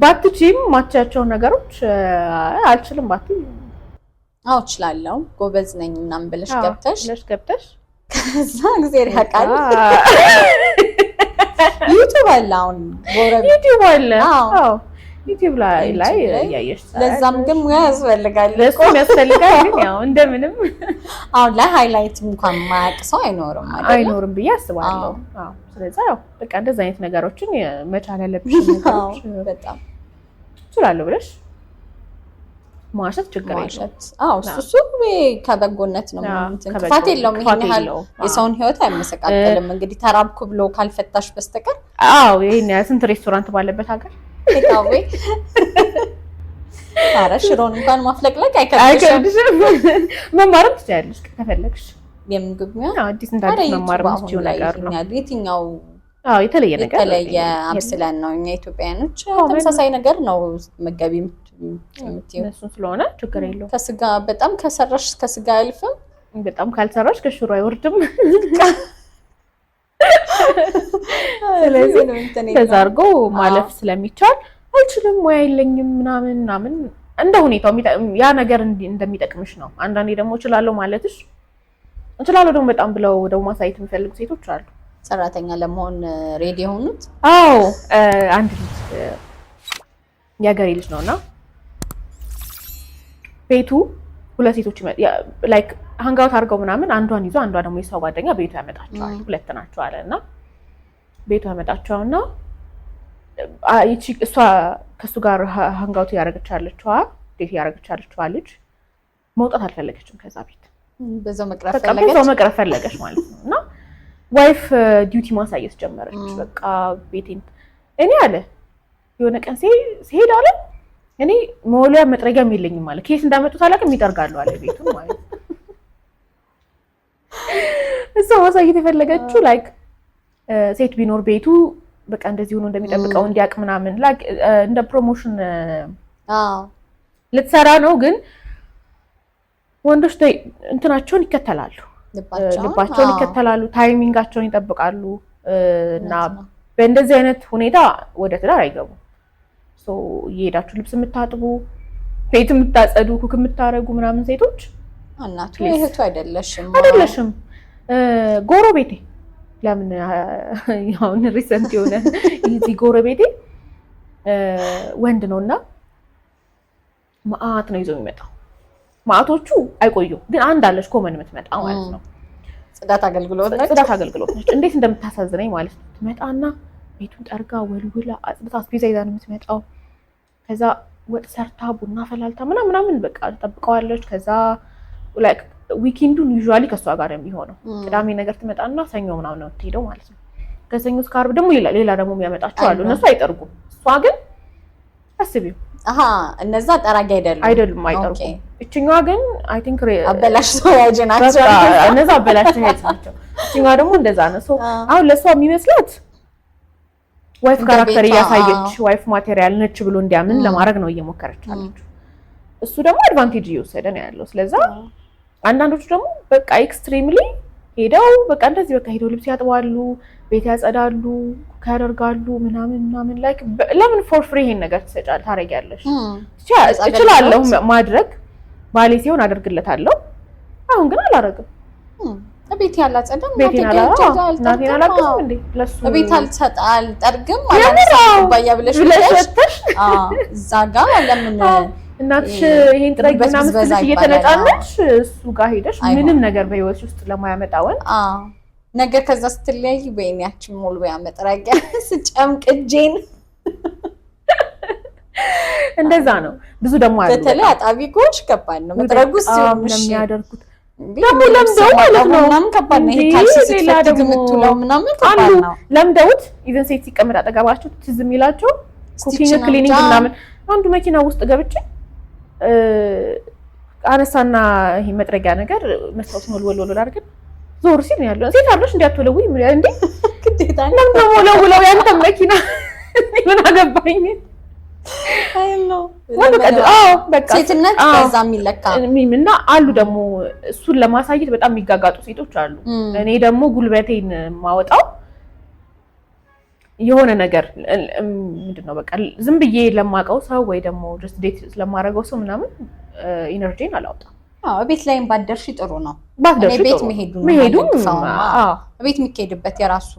ባትችይም ማትቻቸውን ነገሮች አልችልም ባትይ
አዎ እችላለሁ ጎበዝ ነኝ ምናምን ብለሽ ገብተሽ ከዛ እግዚአብሔር ያውቃል። ዩቲዩብ አለ አሁን
ዩቲዩብ አለ። አዎ ዩቲዩብ ላይ እያየሽ
ለዛም ግን ሙያ ያስፈልጋል።
ለእሱም ያስፈልጋል። ግን ያው እንደምንም
አሁን ላይ highlight እንኳን የማያውቅ ሰው አይኖርም አይደል?
አይኖርም ብዬ አስባለሁ። አዎ ስለዚህ ያው በቃ እንደዛ አይነት ነገሮችን መቻል ያለብሽ ነገሮች
በጣም
እችላለሁ ብለሽ መዋሸት ችግር የለውም።
አዎ እሱ ከበጎነት ነው፣ ክፋት የለውም። ይሄን ያህል የሰውን ሕይወት አይመሰቃቀልም። እንግዲህ ተራብኩ ብሎ ካልፈታሽ በስተቀር
አዎ ይሄን ያህል ስንት ሬስቶራንት ባለበት ሀገር
takeaway ኧረ ሽሮን እንኳን ማፍለቅለቅ አይከብድሽም።
መማርም ትችያለሽ ከፈለግሽ።
የምግብ ሙያ
አዲስ እንደ አዲስ መማር የምትችይው ነገር ነው።
የትኛው
አዎ የተለየ ነገር
የተለየ አብስለን ነው እኛ ኢትዮጵያውያኖች ተመሳሳይ ነገር ነው መገቢ የምትይው።
እነሱን ስለሆነ ችግር የለውም።
ከስጋ በጣም ከሰራሽ ከስጋ አያልፍም።
በጣም ካልሰራሽ ከሽሮ አይወርድም። ስለዚህ
ምንም እንትን
ከዛ
የለውም።
አድርጎ ማለፍ ስለሚቻል አልችልም፣ ሙያ የለኝም ምናምን ምናምን እንደ ሁኔታው ያ ነገር እንደሚጠቅምሽ ነው። አንዳንዴ ደግሞ እችላለሁ ማለትሽ እችላለሁ ደግሞ በጣም ብለው ደግሞ ማሳየት የሚፈልጉ ሴቶች አሉ።
ሰራተኛ ለመሆን ready የሆኑት።
አዎ፣ አንድ ልጅ የሀገሬ ልጅ ነው እና ቤቱ ሁለት ሴቶች like hangout አድርገው ምናምን አንዷን ይዞ አንዷ ደግሞ የሰው ጓደኛ ቤቱ ያመጣቸዋል። ሁለት ናቸው አለ እና ቤቱ ያመጣቸውና ይቺ እሷ ከእሱ ጋር hangout እያደረገች ያለችዋ፣ date እያደረገች ያለችዋ ልጅ መውጣት አልፈለገችም ከዛ ቤት።
በዛው መቅረፍ
በቃ
ፈለገች።
በዛው መቅረፍ ፈለገች ማለት ነው። እና wife duty ማሳየት ጀመረች። በቃ ቤቴን እኔ አለ የሆነ ቀን ሲሄድ አለ እኔ መወልወያ መጥረጊያም የለኝም አለ። ከየት እንዳመጡት አላውቅም፣ ይጠርጋሉ አለ ቤቱን ማለት ነው። እሷ ማሳየት የፈለገችው like ሴት ቢኖር ቤቱ በቃ እንደዚህ ሆኖ እንደሚጠብቀው እንዲያውቅ ምናምን like እንደ promotion ልትሰራ ነው። ግን ወንዶች እንትናቸውን ይከተላሉ፣
ልባቸውን
ልባቸውን ይከተላሉ፣ timing ኣቸውን ይጠብቃሉ እና
እውነት ነው።
በእንደዚህ አይነት ሁኔታ ወደ ትዳር አይገቡም። So እየሄዳችሁ ልብስ የምታጥቡ፣ ቤት የምታጸዱ፣ cook የምታረጉ ምናምን ሴቶች
እናቱ
Please.
እህቱ አይደለሽም።
አይደለሽም። ጎረቤቴ ለምን አሁን recent የሆነ እዚህ ጎረቤቴ ወንድ ነው እና መአት ነው ይዞ የሚመጣው። መአቶቹ አይቆዩም፣ ግን አንድ አለች common የምትመጣ ማለት ነው።
ጽዳት አገልግሎት ነች።
ጽዳት አገልግሎት ነች። እንዴት እንደምታሳዝነኝ ማለት ነው። ትመጣና ቤቱን ጠርጋ ወልውላ አጽድታ አስቤዛ ይዛ ነው የምትመጣው። ከዛ ወጥ ሰርታ ቡና ፈላልታ ምናምን ምናምን በቃ ትጠብቀዋለች። ከዛ like weekend ኡን usually ከእሷ ጋር ነው የሚሆነው። ቅዳሜ ነገር ትመጣና ሰኞ ምናምን ነው የምትሄደው ማለት ነው። ከሰኞ እስከ ዓርብ ደግሞ ሌላ ሌላ ደግሞ የሚያመጣቸው አሉ።
አሉ።
እነሱ አይጠርጉም። እሷ ግን አስቢው።
አሀ፣ እነዛ ጠራጊ አይደሉም።
አይደሉም፣ አይጠርጉም። እችኛዋ ግን I think
አበላሽተው ያጅ ናቸው።
እነዛ አበላሽተው ያጅ ናቸው። እችኛዋ ደግሞ እንደዛ ነው። So አሁን ለእሷ የሚመስላት wife
እንደ
character
ቤቷ፣
እያሳየች wife material ነች ብሎ እንዲያምን ለማድረግ ነው እየሞከረች አለችው። እሱ ደግሞ advantage እየወሰደ ነው ያለው። ስለዛ አንዳንዶቹ ደግሞ በቃ extremely ሄደው በቃ እንደዚህ በቃ ሄደው ልብስ ያጥባሉ፣ ቤት ያጸዳሉ፣ cook ያደርጋሉ ምናምን ምናምን። Like ለምን for free ይሄን ነገር ትሰጫል ታደርጊያለሽ?
ነፃ
እችላለሁ
አገልግሎት።
ማድረግ፣ ባሌ ሲሆን አደርግለታለሁ። አሁን ግን አላደርግም።
ቤት ያላጸዳም።
ቤቴን እናቴን አላግዝም እንዴ ለሱ?
ቤት አልጠርግም
የምር
አላነሳም
አዎ።
ኩባያ ብለሽ
ብለሽ
ወጥተሽ
ወጥተሽ
እዛ ጋ ለምን
እናትሽ ይሄን ጥረጊ
ጉልበት
ምናምን
ብዝበዛ
ስትልሽ
ይባላል።
እየተነጫነች እሱ ጋር ሄደሽ
አይሆንም።
ምንም ነገር በህይወትሽ ውስጥ ለማያመጣ ወንድ
አዎ፣ ነገ ከዛ ስትለያይ ወይኔ ያችን ሞልወያ መጥረጊያ ስጨምቅ እጄን።
እንደዛ ነው። ብዙ ደግሞ አሉ።
በተለይ አጣቢ ከሆንሽ ከባድ ነው መጥረጉ
በጣም
ሲሆን
ነው
እሺ
የሚያደርጉት።
እንዴ
ደግሞ
ልብስ
ለምደው ማለት
ማጠቡ
ነው።
ምናምን ከባድ ነው። ይሄ
እንዴ
ካልሲ
ሌላ
ስትፈትግ
ደግሞ
የምትውለው ምናምን ከባድ
አሉ
ነው።
ለምደውት even ሴት ሲቀመጥ አጠገባቸው ትዝ የሚላቸው cooking
stitch ነው
cleaning
ብቻ።
ምናምን። አንዱ መኪና ውስጥ ገብቼ አነሳና ይሄ መጥረጊያ ነገር መስታወቱን ወልወል ወልወል አድርገን ዞር ሲል ነው ያለው። ሴት አለሽ እንዲያትወለውይ እንዴ?
ግዴታ ነው።
ለምን ነው ወለውለው ያንተን መኪና? ምን አገባኝ?
አይ ነው።
ወይ በቃ አዎ በቃ
ሴትነት
አዎ።
በዛ የሚለካ
እና አሉ ደግሞ እሱን ለማሳየት በጣም የሚጋጋጡ ሴቶች አሉ። እኔ ደግሞ ጉልበቴን ማወጣው የሆነ ነገር ምንድን ነው በቃ ዝም ብዬ ለማውቀው ሰው ወይ ደግሞ just date ስለማደርገው ሰው ምናምን energy ን አላወጣም።
አዎ፣ ቤት ላይም ባደርሺ ጥሩ ነው።
ባትደርሺ
እኔ ቤት
ጥሩ ነው።
መሄዱን
መሄዱም
አልደግፈውም።
አዎ፣
ቤት የሚካሄድበት የራሱ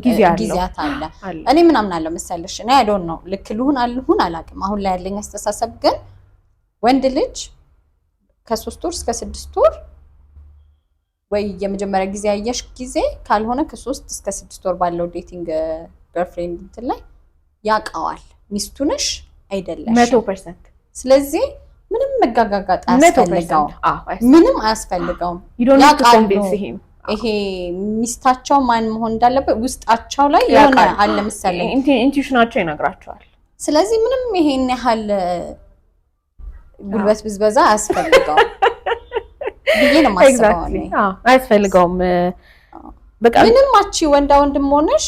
ጊዜ አለው።
ጊዜያት አለ።
አለ።
እኔ ምናምን አለው መሰለሽ፣ እኔ I don't know ልክ ልሁን አልሁን አላውቅም። አሁን ላይ ያለኝ አስተሳሰብ ግን ወንድ ልጅ ከ3 ወር እስከ 6 ወር ወይ የመጀመሪያ ጊዜ ያየሽ ጊዜ ካልሆነ ከ3 እስከ 6 ወር ባለው dating girlfriend እንትን ላይ ያውቀዋል ሚስቱ ነሽ አይደለሽ።
100%።
ስለዚህ ምንም መጋጋጋጥ
መቶ
አያስፈልገውም።
percent። አዎ፣
ምንም አያስፈልገውም።
You don't need to
ያውቃሉ።
convince him።
ይሄ ሚስታቸው ማን መሆን እንዳለበት ውስጣቸው ላይ የሆነ
ያውቃሉ።
አለ መሰለኝ።
Intuition ኣቸው ይነግራቸዋል።
ስለዚህ ምንም ይሄን ያህል ጉልበት ብዝበዛ አያስፈልገውም ብዬ ነው የማስበው።
Exactly።
እኔ
አያስፈልገውም። በቃ
ምንም አቺ ወንዳ ወንድም ሆነሽ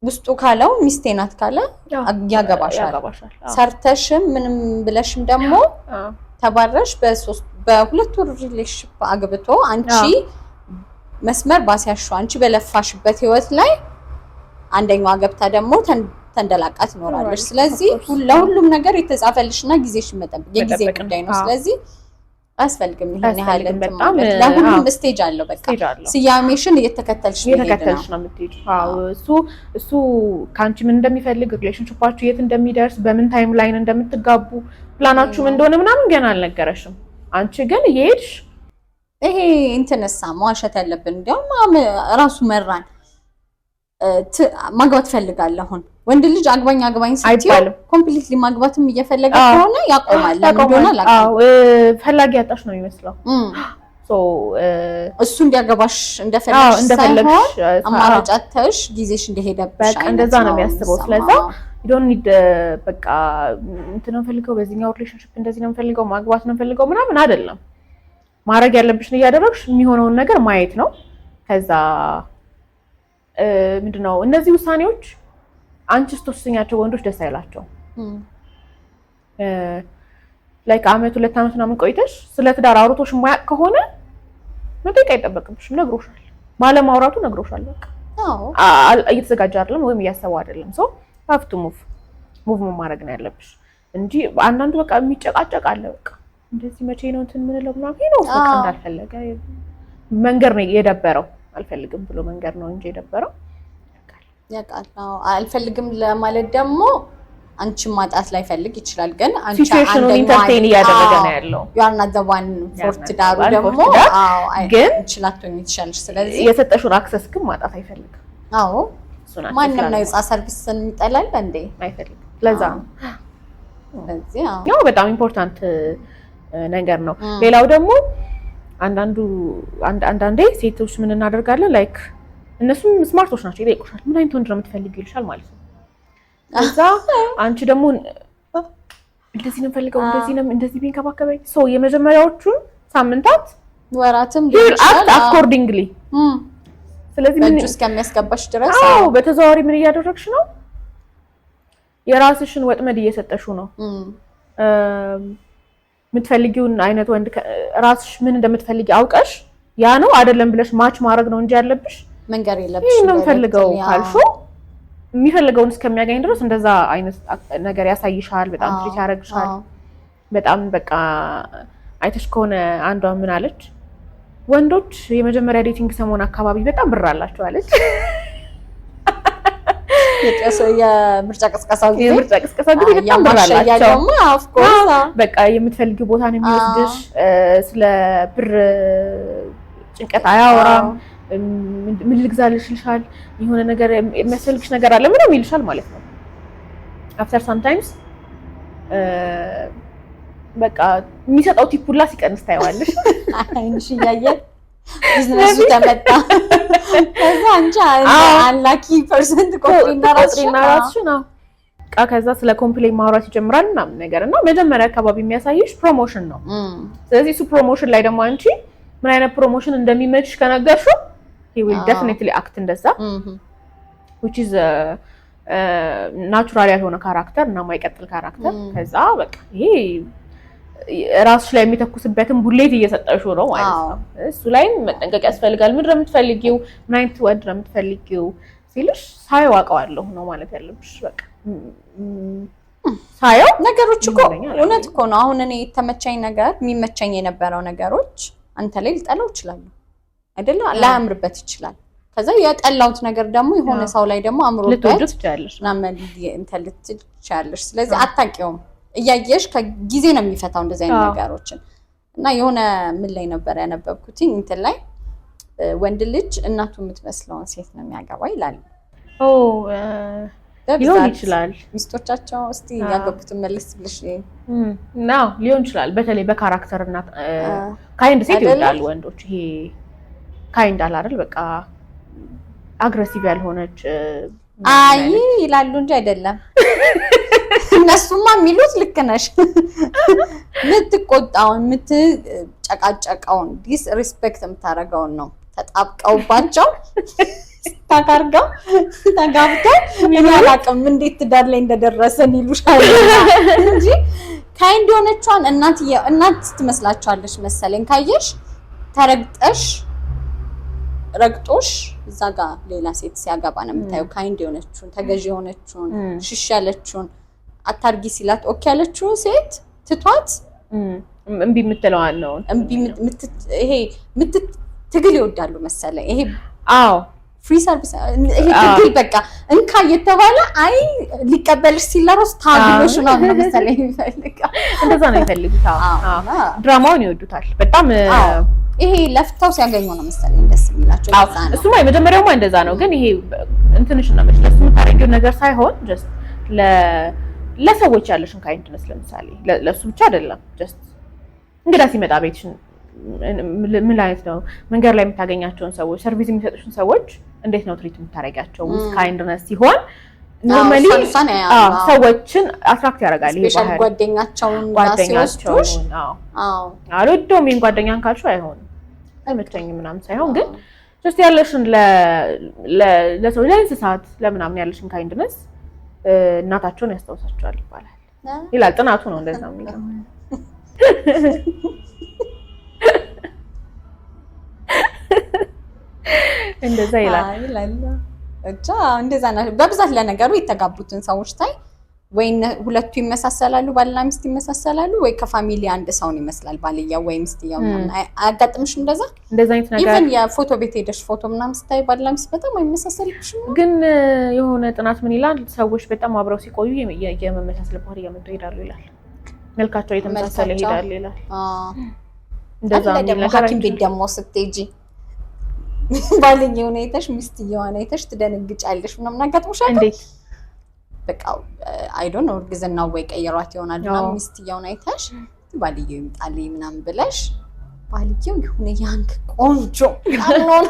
ውስጡ ካለው ሚስቴ ናት ካለ ያገባሻል።
ያገባሻል። አዎ።
ሰርተሽም ምንም ብለሽም ደግሞ ተባረሽ በሶስት በ2 ወር relationship አግብቶ አንቺ መስመር ባስያሽው፣ አንቺ በለፋሽበት ህይወት ላይ አንደኛዋ ገብታ ደግሞ ተንደላቃ ትኖራለች።
ትኖራለች።
ስለዚህ
Of course.
ለሁሉም ነገር የተጻፈልሽና ጊዜሽን መጠበቅ የጊዜ
መጠበቅ ነው።
ጉዳይ ነው። ስለዚህ አያስፈልግም ይሄን ያህል
አያስፈልግም።
እንትን
በጣም
ማለት። ለሁሉም stage አለው። በቃ
stage አለው።
ስያሜሽን እየተከተልሽ መሄድ ነው።
እየተከተልሽ ነው የምትሄጂው። አዎ፣ እሱ ከአንቺ ምን እንደሚፈልግ፣ relationship ኣችሁ የት እንደሚደርስ፣ በምን timeline እንደምትጋቡ፣ ፕላናችሁ ምን እንደሆነ ምናምን ገና አልነገረሽም። አንቺ ግን እየሄድሽ
ይሄ እንትንሳ መዋሸት ያለብን እንዲያውም ራሱ መራን ማግባት ፈልጋለሁ። አሁን ወንድ ልጅ አግባኝ አግባኝ ስትይው
አይባልም።
Completely ማግባትም እየፈለገ ከሆነ ያቆማል። ለምን እንደሆነ
ያቆማል።
አላውቅም።
አዎ፣ ፈላጊ ያጣሽ ነው የሚመስለው። So
እሱ እንዲያገባሽ እንደፈለግሽ
እንደፈለግሽ
ሳይሆን አማራጭ አጥተሽ ጊዜሽ እንደሄደብሽ
በቃ
አይነት
እንደዛ ነው የሚያስበው።
የሚሰማው።
ስለዛ don't need በቃ እንትን ነው የምፈልገው፣ በዚህኛው relationship እንደዚህ ነው የምፈልገው፣ ማግባት ነው የምፈልገው ምናምን አይደለም። ማድረግ ያለብሽን እያደረግሽ የሚሆነውን ነገር ማየት ነው። ከዛ ምንድነው እነዚህ ውሳኔዎች አንቺ ስትወስኛቸው ወንዶች ደስ አይላቸው። Like አመት 2 አመት ምናምን ቆይተሽ ስለ ትዳር አውርቶሽ የማያውቅ ከሆነ መጠየቅ አይጠበቅብሽም። ነግሮሻል፣ ባለማውራቱ ነግሮሻል። በቃ እየተዘጋጀ አይደለም ወይም እያሰበው አይደለም። So have to move ማድረግ ነው ያለብሽ እንጂ አንዳንዱ በቃ የሚጨቃጨቅ አለ። በቃ እንደዚህ መቼ ነው እንትን የምንለው ምናምን፣ ይሄ ነው በቃ እንዳልፈለገ መንገር ነው የደበረው። አልፈልግም ብሎ መንገር ነው እንጂ የደበረው።
ያውቃል። አዎ። አልፈልግም ለማለት ደግሞ አንቺን ማጣት ላይፈልግ ይችላል። ግን አንቺ
situation ኑን entertain እያደረገ ነው ያለው።
You are not the one for ትዳሩ ደግሞ
ግን
አንቺ ላትሆኚ ትችያለሽ። ስለዚህ
የሰጠሽውን access ግን ማጣት አይፈልግም።
አዎ፣ ማንም ነው የጻ service ን የሚጠላል እንዴ?
አይፈልግም። ለዛ ነው።
ስለዚህ
ያው በጣም important ነገር ነው። ሌላው ደግሞ አንዳንዴ ሴቶች ምን እናደርጋለን፣ like እነሱም smart ኦች ናቸው፣ ይጠይቁሻል። ምን አይነት ወንድ ነው የምትፈልጊው ይልሻል ማለት ነው። ከዛ አንቺ ደግሞ እንደዚህ ነው የምፈልገው፣ እንደዚህ ነው፣ እንደዚህ ቢንከባከበኝ፣ so የመጀመሪያዎቹን ሳምንታት
ወራትም
act accordingly። ስለዚህ ምን
በእጁ እስከሚያስገባሽ ድረስ።
አዎ፣ በተዘዋዋሪ ምን እያደረግሽ ነው? የራስሽን ወጥመድ እየሰጠሽው ነው። የምትፈልጊውን አይነት ወንድ ራስሽ ምን እንደምትፈልጊ አውቀሽ ያ ነው አይደለም ብለሽ match ማድረግ ነው እንጂ ያለብሽ
መንገር የለብሽም።
ይሄን ነው የምፈልገው ካልሽው የሚፈልገውን እስከሚያገኝ ድረስ እንደዛ አይነት ነገር ያሳይሻል። በጣም treat ያደርግሻል። በጣም በቃ አይተሽ ከሆነ አንዷ ምን አለች? ወንዶች የመጀመሪያ dating ሰሞን አካባቢ በጣም ብር አላቸው አለች።
የምርጫ ቅስቀሳው ጊዜ።
የምርጫ ቅስቀሳ ጊዜ በጣም ብር አላቸው።
Of course.
በቃ የምትፈልጊው ቦታ ነው የሚወስድሽ። ስለ ብር ጭንቀት አያወራም። ምን ልግዛልሽ ይልሻል። የሆነ ነገር የሚያስፈልግሽ ነገር አለ ምንም ይልሻል ማለት ነው። After sometimes በቃ የሚሰጠው tip ሁላ ሲቀንስ ታየዋለሽ።
አይንሽ እያየ ቢዝነሱ ተመጣ። ከዛ አንቺ unlucky person ቆጥሪና
ራስሽን ራስሽን በቃ ከዛ ስለ complain ማውራት ይጀምራል ምናምን ነገር እና መጀመሪያ አካባቢ የሚያሳይሽ promotion ነው። ስለዚህ እሱ promotion ላይ ደግሞ አንቺ ምን አይነት promotion እንደሚመችሽ ከነገርሽው he will definitely act እንደዛ፣ which is natural ያልሆነ character እና የማይቀጥል character። ከዛ በቃ ይሄ ራስሽ ላይ የሚተኩስበትን bullet እየሰጠሽው ነው ማለት ነው። እሱ ላይም መጠንቀቅ ያስፈልጋል። ምንድን ነው የምትፈልጊው? ምን አይነት ወንድ ነው የምትፈልጊው ሲልሽ ሳየው አውቀዋለሁ ነው ማለት ያለብሽ። በቃ ሳየው
ነገሮች እኮ
ይመስለኛል።
እውነት እኮ ነው። አሁን እኔ የተመቸኝ ነገር፣ የሚመቸኝ የነበረው ነገሮች አንተ ላይ ልጠላው እችላለሁ አይደለ? ላያምርበት ይችላል። ከዛ የጠላሁት ነገር ደግሞ የሆነ ሰው ላይ ደግሞ አምሮበት
ልትወጂው ትችያለሽ።
ምናምን እንትን ልትል ትችያለሽ። ስለዚህ አታውቂውም። እያየሽ ከጊዜ ነው የሚፈታው እንደዚህ አይነት ነገሮችን። እና የሆነ ምን ላይ ነበር ያነበብኩትኝ፣ እንትን ላይ ወንድ ልጅ እናቱ የምትመስለውን ሴት ነው የሚያገባ ይላል።
ኦ ሊሆን
በብዛት
ይችላል።
ሚስቶቻቸው እስቲ ያገቡትን መለስ ብለሽ
አዎ፣ ሊሆን ይችላል። በተለይ በ character እና kind ሴት
አይደለ?
ይወዳሉ ወንዶች። ይሄ kind አለ አይደል? በቃ aggressive ያልሆነች
አይ ይላሉ እንጂ አይደለም። እነሱማ የሚሉት ልክ ነሽ። የምትቆጣውን፣ የምትጨቃጨቀውን፣ disrespect የምታደርገውን ነው ተጣብቀውባቸው። Stuck አድርገው ተጋብተው እኔ አላውቅም እንዴት ትዳር ላይ እንደደረሰን ይሉሻል እንጂ kind የሆነቿን እናት እናት ትመስላቸዋለች መሰለኝ። ካየሽ ተረግጠሽ ረግጦሽ እዛ ጋ ሌላ ሴት ሲያገባ ነው የምታየው። Kind የሆነችውን፣ ተገዢ የሆነችውን፣ ሽሽ ያለችውን፣ አታርጊ ሲላት okay ያለችውን ሴት ትቷት
እምቢ የምትለዋን ነው።
እምቢ ይሄ ትግል ይወዳሉ መሰለኝ። ይሄ free service፣ ይሄ ትግል፣ በቃ እንካ እየተባለ አይ ሊቀበልሽ ሲል ለራሱ ታግሎሽ ነው መሰለኝ የሚፈልገው።
እንደዛ ነው የሚፈልጉት። ድራማውን ይወዱታል በጣም።
ይሄ ለፍተው ሲያገኙ ነው መሰለኝ ደስ የሚላቸው። ለዛ ነው።
እሱማ የመጀመሪያውማ እንደዛ ነው። ግን ይሄ እንትንሽ ነው መች ለሱ የምታደርጊው ነገር ሳይሆን just ለሰዎች ያለሽን kindness፣ ለምሳሌ ለሱ ብቻ አይደለም፣ just እንግዳ ሲመጣ ቤትሽን ምን አይነት ነው፣ መንገድ ላይ የምታገኛቸውን ሰዎች፣ service የሚሰጡሽን ሰዎች እንዴት ነው treat የምታደርጊያቸው? With kindness ሲሆን normally ሰዎችን attract ያደርጋል።
ይሄ ባህሪ ጓደኛቸውን
ጓደኛቸውን አልወደውም ይሄን ጓደኛን ካልሽው አይሆንም፣ አይመቸኝም ምናምን ሳይሆን ግን just ያለሽን ለሰው፣ ለእንስሳት፣ ለምናምን ያለሽን kindness እናታቸውን ያስታውሳቸዋል ይባላል ይላል ጥናቱ ነው እንደዛ የሚለው። እንደዛ ይላል።
ይላል። ብቻ እንደዛ ናቸው በብዛት። ለነገሩ የተጋቡትን ሰዎች ታይ ወይ ሁለቱ ይመሳሰላሉ፣ ባልና ሚስት ይመሳሰላሉ፣ ወይ ከ family አንድ ሰውን ይመስላል ባልየው ወይ ሚስትየው ምናምን። አያጋጥምሽም እንደዛ?
እንደዛ አይነት ነገር
Even የፎቶ ቤት ሄደሽ ፎቶ ምናምን ስታይ ባልና ሚስት በጣም አይመሳሰልብሽም?
ግን የሆነ ጥናት ምን ይላል? ሰዎች በጣም አብረው ሲቆዩ የመመሳሰል ባህሪ እያመጡ ይሄዳሉ ይላል። መልካቸው እየተመሳሰለ ይሄዳል ይላል።
እንደዛ ደግሞ ሐኪም ቤት ደግሞ ስትሄጂ ባልየውን አይተሽ ሚስትየዋን አይተሽ ትደነግጫለሽ ምናምን። አጋጥሞሻል?
እንዴት?
በቃ I don't know፣ እርግዝናው ወይ ቀይሯት ይሆናል ምናምን፣ ሚስትየውን አይተሽ ባልየው ይምጣልኝ ምናምን ብለሽ ባልየው የሆነ young ቆንጆ ምናምን፣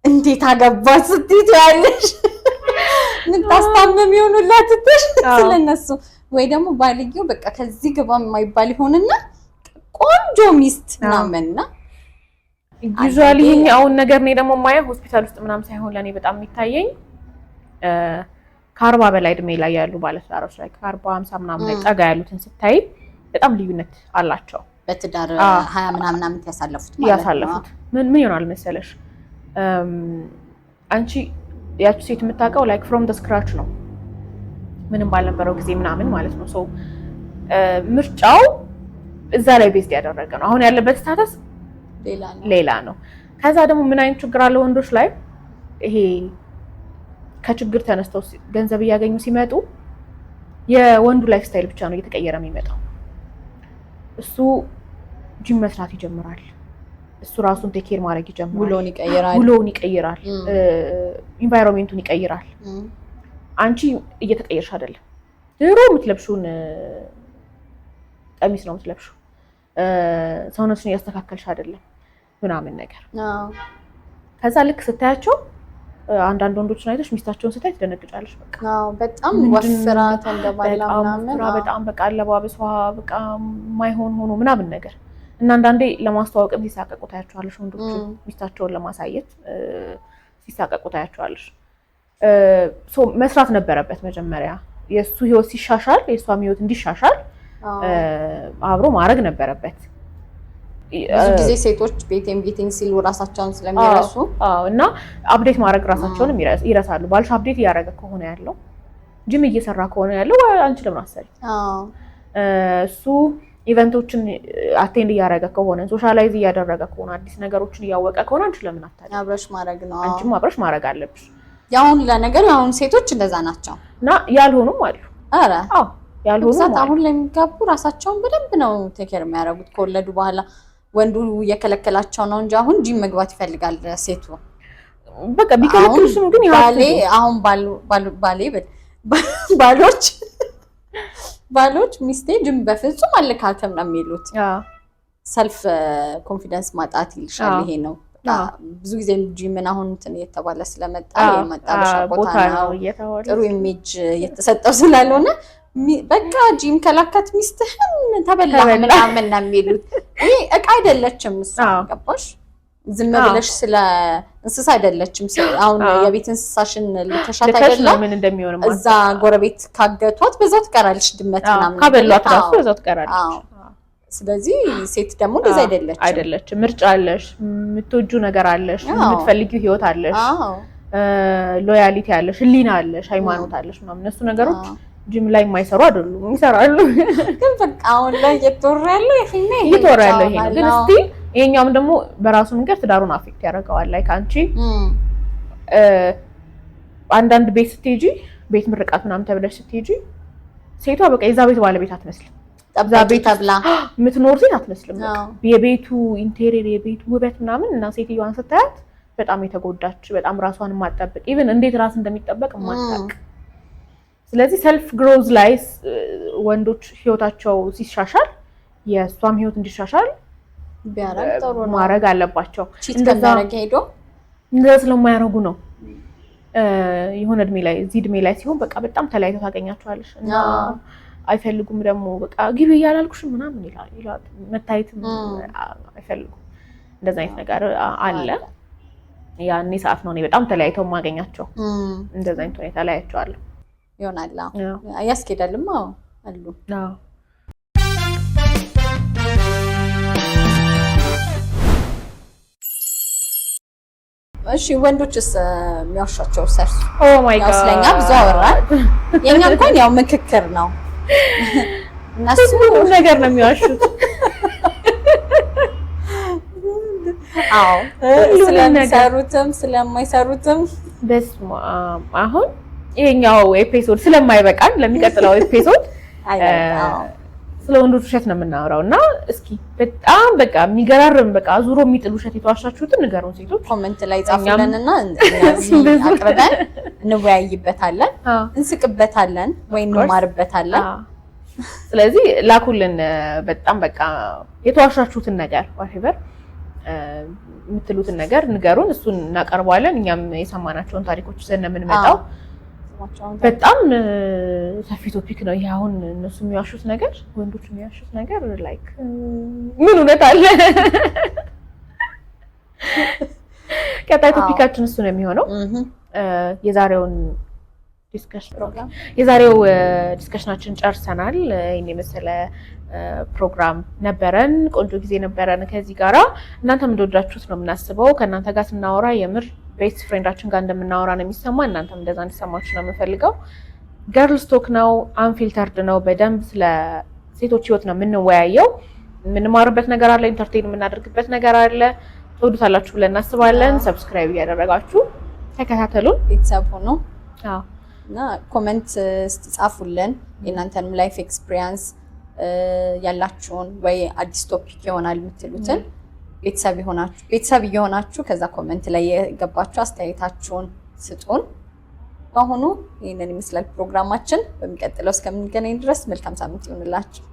እንዴት አገባት ስትይ ትያለሽ። ምን ታስታምም ይሆኑላ ትተሽ ስለነሱ፣ ወይ ደግሞ ባልየው በቃ ከዚህ ግባ የማይባል ይሆንና ቆንጆ ሚስት ምናምንና
Usually ይሄኛውን ነገር እኔ ደግሞ የማየው ሆስፒታል ውስጥ ምናምን ሳይሆን ለእኔ በጣም የሚታየኝ ከ40 በላይ እድሜ ላይ ያሉ ባለትዳሮች ላይ፣ ከ40 50 ምናምን ላይ ጠጋ ያሉትን ስታይ በጣም ልዩነት አላቸው።
በትዳር 20 ምናምን ዓመት ያሳለፉት ማለት ነው።
ያሳለፉት ምን ምን ይሆናል መሰለሽ፣ አንቺ ያቺ ሴት የምታውቀው like from the scratch ነው፣ ምንም ባልነበረው ጊዜ ምናምን ማለት ነው። So ምርጫው እዛ ላይ based ያደረገ ነው። አሁን ያለበት status ሌላ ነው። ከዛ ደግሞ ምን አይነት ችግር አለ ወንዶች ላይ፣ ይሄ ከችግር ተነስተው ገንዘብ እያገኙ ሲመጡ የወንዱ lifestyle ብቻ ነው እየተቀየረ የሚመጣው። እሱ ጂም መስራት ይጀምራል። እሱ ራሱን take care ማድረግ ይጀምራል።
ውሎውን ይቀይራል።
ውሎውን ይቀይራል። Environment ኡን ይቀይራል። አንቺ እየተቀየርሽ አይደለም። ድሮ የምትለብሺውን ቀሚስ ነው የምትለብሺው። ሰውነትሽን እያስተካከልሽ አይደለም ምናምን ነገር። ከዛ ልክ ስታያቸው አንዳንድ ወንዶችን አይተሽ ሚስታቸውን ስታይ ትደነግጫለሽ። በቃ
በጣም ወፍራ ተንደባላ ምናምን።
በጣም በቃ አለባበሷ በቃ የማይሆን ሆኖ ምናምን ነገር እና አንዳንዴ ለማስተዋወቅም ሲሳቀቁ ታያቸዋለሽ። ወንዶቹ ሚስታቸውን ለማሳየት ሲሳቀቁ ታያቸዋለሽ። መስራት ነበረበት መጀመሪያ፣ የእሱ ህይወት ሲሻሻል የእሷም ህይወት እንዲሻሻል አብሮ ማድረግ ነበረበት።
ብዙ ጊዜ ሴቶች ቤቴን ቤቴን ሲሉ ራሳቸውን ስለሚረሱ።
እና update ማድረግ ራሳቸውንም ይረሳሉ። ባልሽ update እያደረገ ከሆነ ያለው፣ ጂም እየሰራ ከሆነ ያለው፣ አንቺ ለምን አሰሪ? እሱ event ኦችን attend እያደረገ ከሆነ፣ socialize እያደረገ ከሆነ፣ አዲስ ነገሮችን እያወቀ ከሆነ አንቺ ለምን አታደርጊም?
አብረሽ ማድረግ ነው።
አንቺም አብረሽ ማድረግ አለብሽ።
የአሁን ለነገሩ የአሁን ሴቶች እንደዛ ናቸው።
እና ያልሆኑም አሉ።
ኧረ
አዎ፣ ያልሆኑም
በብዛት
አሉ።
አሁን ላይ የሚጋቡ ራሳቸውን በደንብ ነው take care የሚያደርጉት። ከወለዱ በኋላ ወንዱ እየከለከላቸው ነው እንጂ አሁን ጂም መግባት ይፈልጋል ሴቱ።
በቃ ቢከለክልሽም ግን
ባሌ አሁን ባሌ ባሎች ሚስቴ ጂም በፍጹም አልካትም ነው የሚሉት። Self confidence ማጣት ይልሻል። ይሄ ነው ብዙ ጊዜ ጂምን አሁን እንትን እየተባለ ስለመጣ የመጣበሻ ቦታ ነው፣ ጥሩ image እየተሰጠው ስላልሆነ በቃ ጂም ከላካት ሚስትህን ተበላህ ምናምን ነው የሚሉት። ይሄ እቃ አይደለችም እሷ፣ ገባሽ? ዝም
አዎ።
ብለሽ ስለ እንስሳ አይደለችም። አሁን የቤት እንስሳሽን ልከሻት
ልከሽ
አይደለ?
ነው ምን እንደሚሆን
እዛ ጎረቤት ካገቷት በዛው ትቀራለች። ድመት ምናምን
ካበሏት
አይደለ?
ራሱ በዛው ትቀራለች።
አዎ። ስለዚህ ሴት ደግሞ እንደዛ አይደለችም።
አይደለችም። ምርጫ አለሽ፣ የምትወጂው ነገር አለሽ፣ የምትፈልጊው ህይወት አለሽ፣ loyalty አለሽ፣ ህሊና አለሽ፣ ሃይማኖት አለሽ ምናምን። እነሱ ነገሮች ጅም ላይ የማይሰሩ አይደሉም፣ ይሰራሉ።
ግን በቃ አሁን ላይ እየተወራ ያለው ይሄ ነው። ይሄ
እየተወራ ያለው ይሄ ነው። ግን
አዎ።
Still ይሄኛውም ደግሞ በራሱ መንገድ ትዳሩን affect ያደርገዋል። Like አንቺ አንዳንድ ቤት ስትሄጂ፣ ቤት ምርቃት ምናምን ተብለሽ ስትሄጂ ሴቷ በቃ የዛ ቤት ባለቤት አትመስልም።
ጠባቂ
ቤት
ተብላ
የምትኖር ሴት አትመስልም። በቃ የቤቱ interior፣ የቤቱ ውበት ምናምን እና ሴትዮዋን ስታያት በጣም የተጎዳች፣ በጣም ራሷን የማትጠብቅ፣ even እንዴት ራስ እንደሚጠበቅ የማታውቅ። ስለዚህ self growth ላይ ወንዶች ህይወታቸው ሲሻሻል የእሷም ህይወት እንዲሻሻል
ቢያረግ ጥሩ ነው።
ማድረግ አለባቸው።
Cheat
እንደዛ
ከሚያደርግ ሄዶ
እንደዛ ስለማያደርጉ ነው የሆነ እድሜ ላይ፣ እዚህ እድሜ ላይ ሲሆን በቃ በጣም ተለያይተው ታገኛቸዋለሽ እና አይፈልጉም ደግሞ በቃ ግቢ እያላልኩሽ ምናምን ይላል፣ መታየትም አይፈልጉም። እንደዛ አይነት ነገር አለ። ያኔ ሰዓት ነው እኔ በጣም ተለያይተው የማገኛቸው። እንደዛ አይነት ሁኔታ ላይ አያቸዋለሁ።
ይሆናል። አዎ። ያስኬዳልም። አዎ አሉ።
አዎ።
እሺ፣ ወንዶችስ የሚዋሻቸው ሰርሱ?
Oh my
ያው
God!
ስለኛ ብዙ አወራን። የኛ እንኳን ያው ምክክር ነው። እነሱ
ሁሉም ነገር ነው የሚዋሹት።
አዎ፣
ሁሉንም
ስለሚሰሩትም ስለማይሰሩትም።
በስመ አብ፣ አሁን ይሄኛው episode ስለማይበቃን ለሚቀጥለው episode
አይበቃም።
ስለ ወንዶች ውሸት ነው የምናወራው እና እስኪ በጣም በቃ የሚገራርም፣ በቃ አዙሮ የሚጥል ውሸት የተዋሻችሁትን ንገሩን ሴቶች።
Comment ላይ ጻፉልንና እኛ እዚህ
ብዙ
አቅርበን እንወያይበታለን፣ እንስቅበታለን ወይ
Of course.
እንማርበታለን።
ስለዚህ ላኩልን በጣም በቃ የተዋሻችሁትን ነገር፣ whatever የምትሉትን ነገር ንገሩን፣ እሱን እናቀርበዋለን። እኛም የሰማናቸውን ታሪኮች ይዘን ነው የምንመጣው። በጣም ሰፊ topic ነው ይሄ። አሁን እነሱ የሚዋሹት ነገር፣ ወንዶች የሚዋሹት ነገር like ምን እውነት አለ? ቀጣይ topic ኣችን እሱ ነው የሚሆነው። የዛሬውን discussion
ፕሮግራም
የዛሬው discussion ኣችን ጨርሰናል። ይህን የመሰለ ፕሮግራም ነበረን። ቆንጆ ጊዜ ነበረን ከዚህ ጋራ። እናንተም እንደወዳችሁት ነው የምናስበው። ከእናንተ ጋር ስናወራ የምር best friend ኣችን ጋር እንደምናወራ ነው የሚሰማ። እናንተም እንደዛ እንዲሰማችሁ ነው የምፈልገው። Girls talk ነው፣ unfiltered ነው። በደንብ ስለ ሴቶች ህይወት ነው የምንወያየው። የምንማርበት ነገር አለ፣ entertain የምናደርግበት ነገር አለ። ትወዱታላችሁ ብለን እናስባለን። Subscribe እያደረጋችሁ ተከታተሉን።
ቤተሰብ ሆኖ
አዎ።
እና comment እስቲ ጻፉልን የእናንተንም life experience ያላችሁን ወይ አዲስ topic ይሆናል የምትሉትን፣ ቤተሰብ የሆናችሁ ቤተሰብ እየሆናችሁ ከዛ comment ላይ የገባችሁ አስተያየታችሁን ስጡን። በአሁኑ ይህንን ይመስላል ፕሮግራማችን። በሚቀጥለው እስከምንገናኝ ድረስ መልካም ሳምንት ይሁንላችሁ።